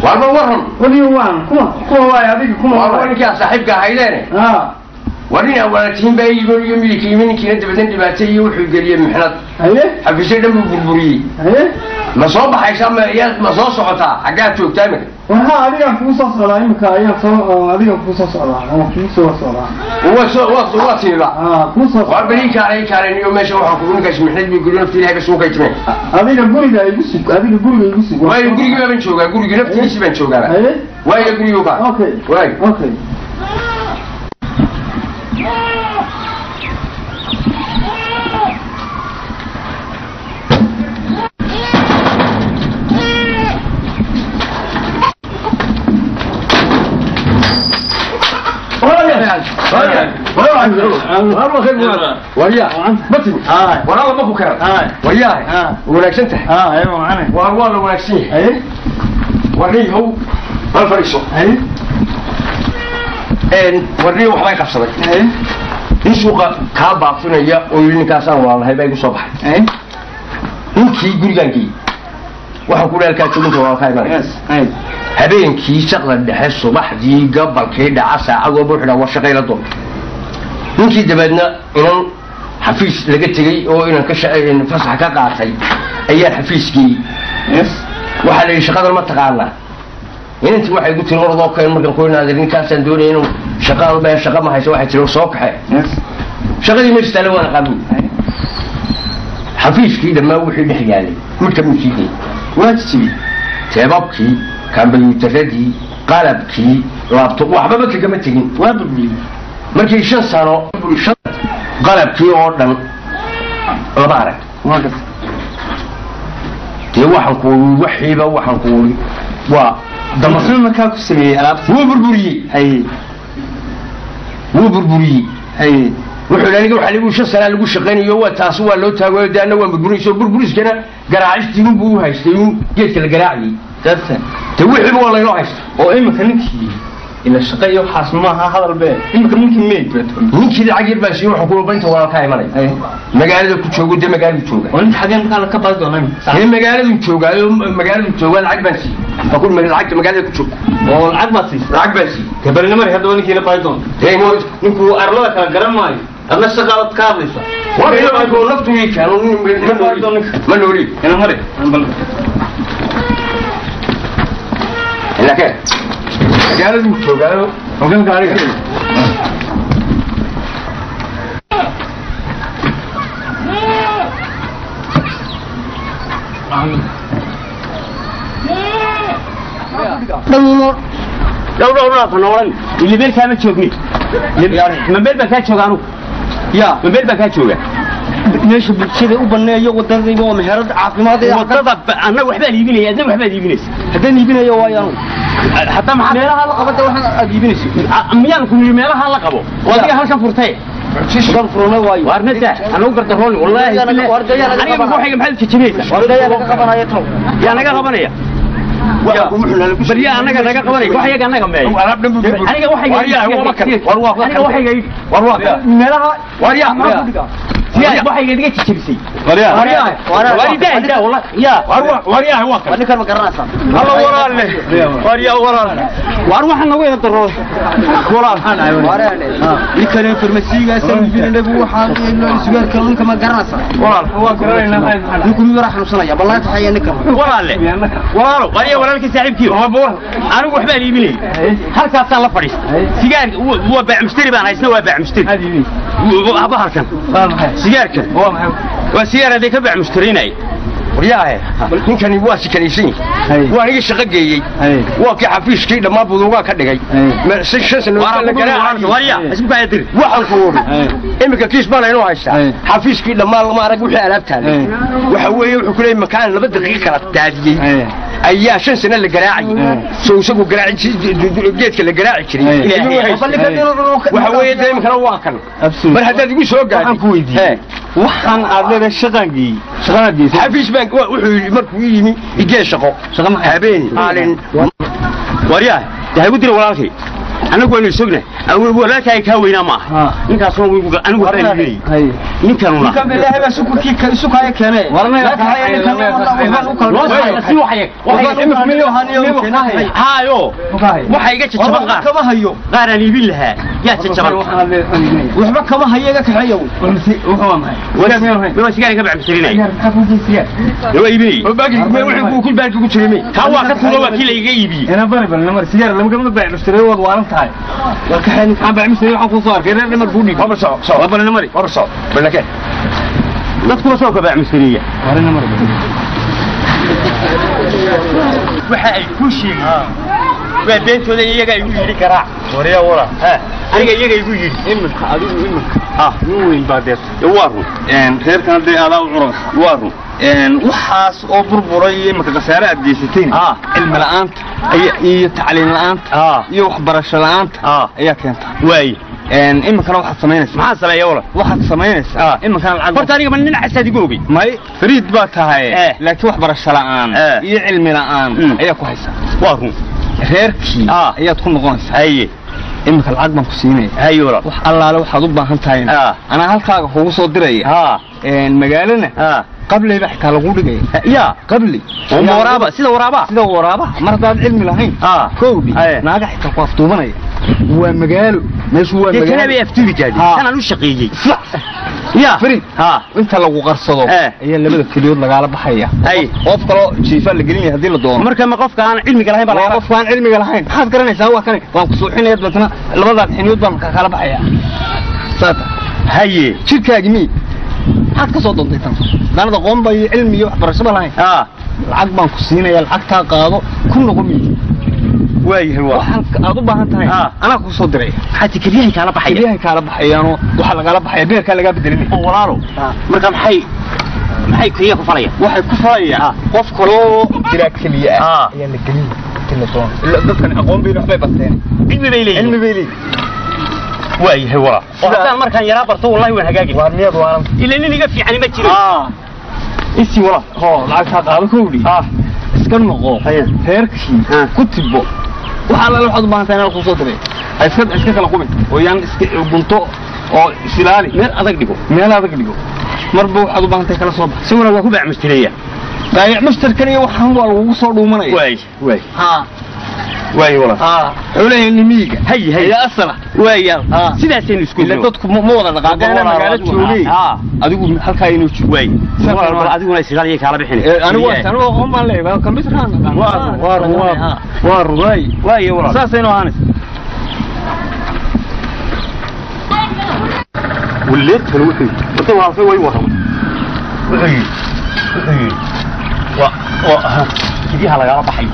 Warba waran. Waliyo waan kuma kuma waay adiga kuma waay. Ninka saaxiibka hayleene. Warina walatiin bay iigo iyo milki ninkiina dabadan dhibaatay iyo wuxuu geliyay mixnad. Haye. Xafiisyo dhan buu burburiyey. Haye. Ma soo baxaysaa ma yaad ma soo socotaa xaggaa joogtaa imika? Waxa adiga kugu soo socdaa imika ayaan soo adiga kugu soo socdaa ama kugu soo socdaa. Waa soo waa tiiba. Kugu soo. War bari kaalay kaalay niyo meesha waxaan kugu ninkaas mixnad buu geliyay naftii ilaahay ka soo kaytimay. Adiga guriga igu sug, adiga guriga igu sug. Waayo guriga baan joogaa, guriga naftiisa baan joogaa. Haye. Waayo guriga ka. Okay. Waay. Okay. Warniyo waxbay qabsaday. Nin suuqa kaa baafinaya oo yidhi ninkaasaan waalahay baa igu soo baxay. Ninkii gurigaan geeyey. Waxaan ku leelkaa jooginta walaalkaa imanaya. Habeenkii shaqda dhexe subaxdii gabalkii dhaca saacad walba wuxuu dhaha war shaqayla doon. Ninkii dabeedna inan xafiis laga tegey oo inan ka fasax ka qaatay ayaan xafiis geeyey. Waxaa la yidhi shaqadan ma taqaanaa. Inantii waxay igu tiri orodoo keen markaan ku inaadir ninkaasaan doonaya inuu shaqaan baa shaqa ma hayso waxay tiri soo kaxee. Shaqadii meesha taale waan aqaan. Xafiiskii dhammaan wixii dhex yaalay mid ka mid sii geeyey. Waa jijibiyey. Teebabkii, kombiyuutarradii, qalabkii, laabtob waxbaba kagama tegin. Waa burburiyey. Markii 5 sano qalabkii oo dhan lama arag. Waa gartay. Dee waxaan ku waxiiba waxaan ku waa Muxuu markaa ku sameeyey alaabta? Wuu burburiyey. Haye. Wuu burburiyey. Haye. Wuxuu yidhi aniga waxaa lagu 5 sano lagu shaqaynayo waa taasi waa loo taagayo dee anna waan burburinayso burburiskana garaacistii unbuu u haystay uun geedka la garaacayey. Dartan. Dee wixiiba waa laynoo haysta. Oo imika ninkii ila shaqo iyo waxaas maaha hadal bee imika ninkii meyd baa ninkii lacag yar baa siiyey waxaan ku baynta walaalkaa imanaya. Magaalada ku joogo dee magaaladu jooga. Oo ninka xagee markaa ka baadi doonaa imika? Dee magaaladu joogaayo magaaladu joogaa lacag baan siiyey. Waxaan ku lacagta magaalada ku jooga. Oo lacag baad siisay? Lacag baan siiyey. Dee balinimari haddaba ninkii la baadi doonta. Dee ninku arlada kala garan maayo. Adna shaqaalaad ka hadlaysa. War naftu ii keeno ma nooli. Ina mari. Laakiin magaaladu joogaayo hogaanka aniga. Dhow dhow dhow noolan. Ili meel kaama joogni. Ma meel baan kaa jooga anugu? Ya. Ma meel baan kaa jooga? Meesha bulshada u baneeyo wadadayba waa meherad caafimaad ee wadada anna waxbaan iibinaya, adna waxbaad iibinaysa. Haddaan iibinayo waayo anugu. Hadda maxaa meelaha la qabada waxaan aad iibinaysa? Miyaan ku yidhi meelaha la qabo? Waa adiga halkan furtay. Halkan furana waayo. Waar nada, anagu gardaroon wallaahi. Aniga waxayga maxaad jijibinaysaa? Wardayaa naga qabanaya tan. Yaa naga qabanaya? Baryaa anaga naga qabanaya, wax iyaga anaga meey. Aniga waxayga aniga waxayga War waa meelaha Waryaa. Waxay iga jajabisay. Waryaa wallah ya waryaa waa kan ninkan ma garanaysaa? Alla walaalle, waryaa walaal, war waxaan nagu ida darro walaal. Ninkan farmasiiga sanbinagu waxaan sugaarka ninka ma garanaysaa? Walaal waa garanaynaa. Ninku miyuu xanuunsanaya? Bal laga kaxeeya ninkan. Walaalle, walaalo, waryaa walaalka saaxiibkii, anigu waxbaan iibinayay, halkaasaan la fadhiistay. Sigaar waa baac mushtari baan haysna, waa baac mushtari bahalkan sigaarkan waa sigaar hadday ka baac mushtarinay. Waryaahe, ninkani waa sikanaysan yahay, waa niga shaqo geeyey, waa kii xafiiskii dhammaan buduugaa ka dhigay si 5 sano la garaacay. Waryaa isku kaya diri. Waxaan ku wuri iminka kiis baan inoo haystaa, xafiiskii dhammaan lama arag wixii alaabtaale. Waxa weeye wuxuu ku leeyahay makaan 2 daqiiqo kala daadiyey ayaa 5 sano la garaacay, soo isagu garaaci geedka la garaaci jiray. Waxa weeye dee iminkana waa kan mar haddaad igu soo gaadhay. Waxaan ku weydiiyey, waxaan aad leedahay shaqaan geeyey, shaqanaad geysay xafiis baan, wuxuu yidhi markuu ii yimi igee shaqo habeen maalin. Waryaa dee haygu dira walaalkay, anagu waynu isogna, walaalkaaga kaa weynaa ma aha ninkaasuna. Anigu waxbaan iibinayay ninkanuna. Ninkan ilaahay baa sukurkii sukaya keenay. Haayo, waxa iga jajaban qaar kama hayo, qaar aan iibin lahaa yaa jajaban. Waxba kama hayo, iga kaxeeya. Waa sigaar ka bacmushtarinay, waa iibinayay. Wuxuu baanka ku jiray kaa waa ka tuuro, waa kii la iga iibiyey. Ina bari bal namar sigaar lama gama baac mushtari, waad waalan tahay. War kaxeen, maxaan baac mushtari? Waxaan kuu soo arkay reer namar kuu dhiib. War soco soco. Bal namari. War soco balakeen. Dadkuba soo ka bacmushtariya. War namari. Waxa ay ku sheegeen waa beentooda, iyaga igu yidhi garaac. Waryaa wala, aniga iyaga igu yidhi. Iminka adigu iminka nin weyn baa deerta. Waa run. Reerkan dee adaa u curan. Waa run. Waxaas oo burburay iyo iminka khasaare aad geysatayna cilmi la'aanta iyo tacliin la'aanta iyo waxbarasho la'aanta ayaa keenta. Waay, iminkana waxaad samaynaysaa. Maxaa sameeya wala? Waxaad samaynaysaa iminkana lacag. Horta aniga ma nin casaad igu ogey? May, fariid baa tahay, laakiin waxbarasho la'aan iyo cilmi la'aan ayaa ku haysa. Waa run. Reerkii ayaad ku noqonaysaa. Haye, iminka lacag baan ku siinaya. Haye wala, wax allaale waxaad u baahan tahayna anaa halkaaga kugu soo diraya. Magaalana qableyba xitaa lagu dhigaya. Ya qabli waraaba, sida waraaba, sida waraaba. Mar haddaad cilmi lahayn kowdhi naaga xitaa ku afduubanaya. Waa magaalo meeshu, waa magaalo bay afduubi gaadhi kanaan u shaqeeyey. Ya fariid, inta lagu qarsado ayaa labada keliyood lagaala baxaya, qof kaloo jiifa la gelinaya haddii la doono. Marka ma qofka aan cilmiga lahayn baa? Waa qofka aan cilmiga lahayn. Maxaad garanaysaa? Waa kani, waan ku suuxinaya, dabeetana labadaad xiniyood baan kala baxaya saata. Haye, jirkaagi mi maxaad ka soo doontay tan daanad aqoon ba iyo cilmi iyo waxbarasho ba lahayn? Lacag baan ku siinaya, lacagtaa qaado, ku noqo miyi. Waayahay, waa waxaan aad u baahan tahay anaa kuu soo diray. Maxaa kelyahay kaala baxaya? Kelyahay kaala baxayaanoo waxaa lagaala baxaya beerkaa lagaa bedelinaya. Oo walaalo, marka maxay keliya ku falaya? Waxay ku falayaan qof kaloo jiraa keliya ah ayaa la gelinaya intii la doono. Dadkan aqoon bayna, waxbay barteen, cilmi bay leeyihin, cilmi bay leeyihin. Waayahay walaal, oo haddaan markaan yaraa barto wallahi waan hagaagi. Waar miyaad waalan? Ila nin iga fiicani ma jiro. Isi walaal, hoo lacagtaa qaado kowdhi, iska noqo reerkii ku tibo. Waxa allaale waxaad u baahan tahay inaan kuu soo diray. Ha iska kala qubin oo yaan iska gunto oo isilaali, meel adag dhigo, meel adag dhigo. Marba waxaad u baahan tahay kala soo bax. Isaguna waa ku baac mushtareeya. Baayac mushtarkan iyo waxaan waa lagugu soo dhuumanaya. Waay waay waay walaal, xoolaheenni miyiga hay hay ayaa asala. Waaya, sidaasaynu isku ila dadku ma wada dhaqaaqaan magaalo joogay, adigu halkaa inuu joogo. Waay walaal, adiguna isilaaliya kaala bixin. Anigu anigu aqoon baan leeyahay, computerkaan naqaan. Waa run, waa run. Waay waay walaal, saasaynu ahaanaysa. Waleedkan wuxuu yidhi horta walaalkay way warramay, wuxuu yidhi waa kelyaha lagala baxayo.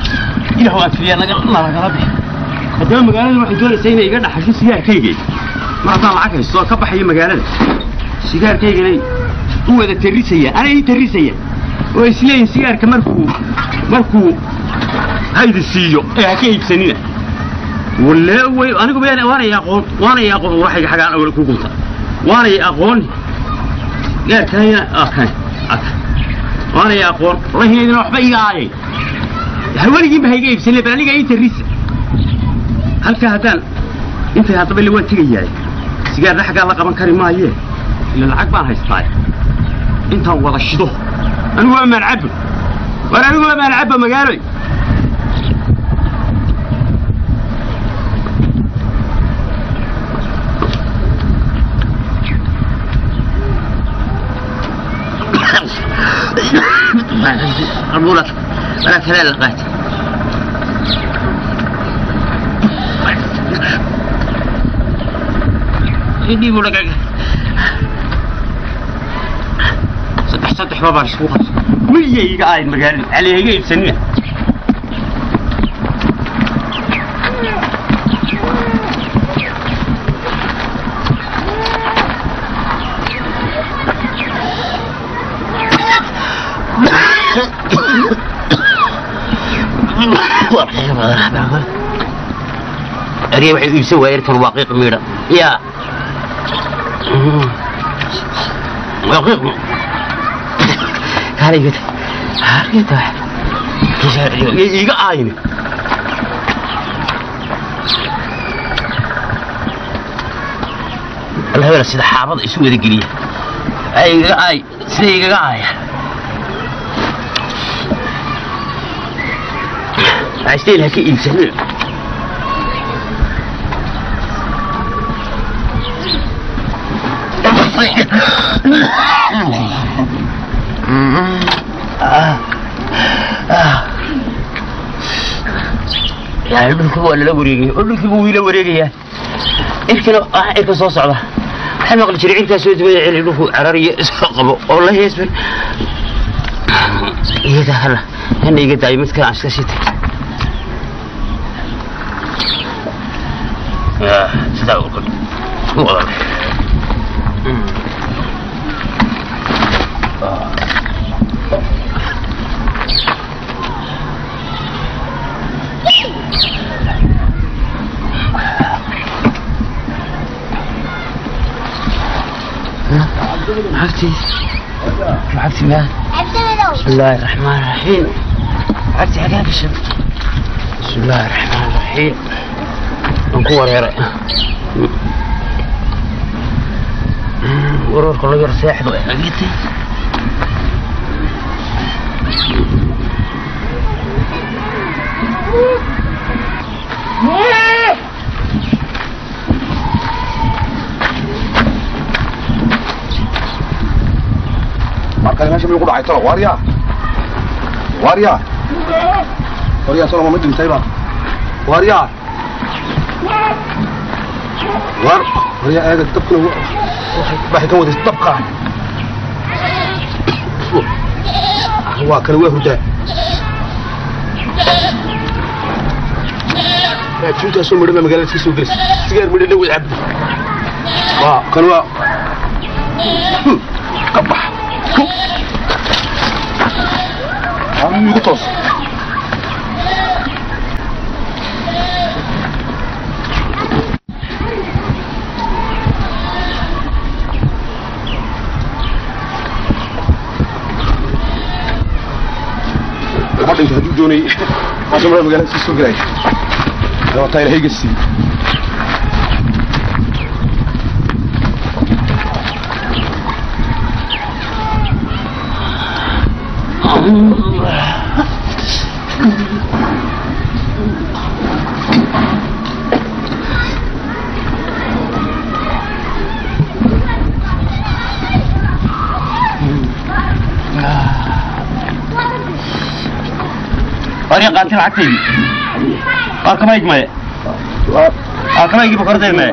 Ilaah waan keliya nalagala bixi. Haddaba magaalada waxay doonaysaa inay iga dhaxasho sigaarkayga. Mar haddaan lacag haysto oo ka baxayo magaalada, sigaarkaygana u wada tarrisaya, ana ii tarrisaya oo isleeyihin sigaarka markuu haydi siiyo ee ha ka iibsanina. Walee way anigu bayaan waanay aqoon, waanay aqoon waxayga xagaan awal ku gunta, waanay aqoon gaarkayna akan waanay aqoon wallahi waxba iga aayay hawaligiinba hayga iibsanay, bal aniga ii tarrisa halkaa. Haddaan intay haddaba ila waan tegayaay, sigaarna xaggaa la qaban kari maaye, ila lacag baan haystaa. Intaan wada shido anigu waa maan cabbo, war anigu waa maan cabbo magaaloy. ولا كلام لقيت يجيبوا لك صدح صدح ما بعرف شو ويا قاعد مقال عليه يجيب سنة أريد واحد يسوي يركب واقيق ميرا يا واقيق هذا يقول هذا يقع عيني الهبل سيد حافظ يسوي ذي أي أي سيد يقع عشتين هكي إنسان يعني dhulku waa lala wareegay oo dhulkii buu ila wareegayaa irkana ah irka soo socda waxaan maqli jiray cirkaa soo dibaya celi dhulku carariyo isoo qabo oo la heesban iyaga hala hana iga daayo mid kale aan iska sii sidaa u wada lacagtii lacagtii ma بسم الله الرحمن الرحيم lacagtii xagaa gashay بسم الله الرحمن الرحيم aan ku wareeray wareerka la yar seexdo xageetay marka meesha miyuu ku dhacay talo waaryaa waaryaa waaryaa talo ma dhintayba waaryaa war waryaa eega dabkuna waxay ka waday dabka waa kale waa hurdaa raajintaasoo midho baa magaalada sii soo gelaysa sigaar midho la wada cabdi waa kan waa ka bax igu toos ma dhinta hadduu doonayay asoo magaalada sii soo gelay wataa ilaahay sii Waryaa qaatay lacagtaydii waa kabayg maye waa kabaygii bokorday maye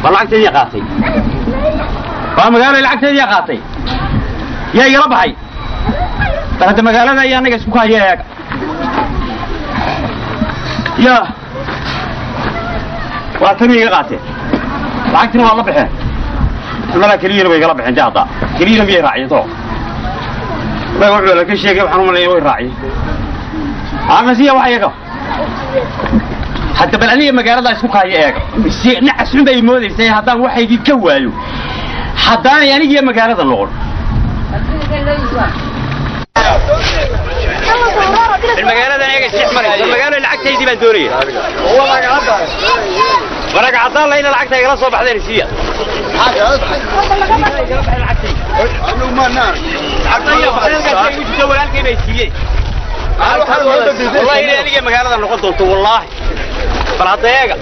waa lacagtaydii qaatay waa magaalo lacagtaydii qaatay yaa igala baxay bal hadda magaalada ayaa anaga isku kaaya eega yaa waa tani iga qaateen lacagtina waa la baxeen malaa keliyana way igala baxeen de hadda keliyana miyay raaciyeen too wuxuu la ka sheegay waxaan u maleeyay way raaciyeen amasiya wax iyaga hadda bal aniga magaalada isku kaaya eega si nacas xun bay moodaysay haddaan waxaygii ka waayo haddaanay anigiyo magaalada noqon magaaladan eega isdhex marayso magaalo lacagtaydii baan doonaya waraga caddaan layna lacagta igala soo baxdeen siiya Anu ma naan. Walaalkay bay siiyey. Wallahi inay aniga magaalada noqon doonto, wallaahi. Bal hadda eega.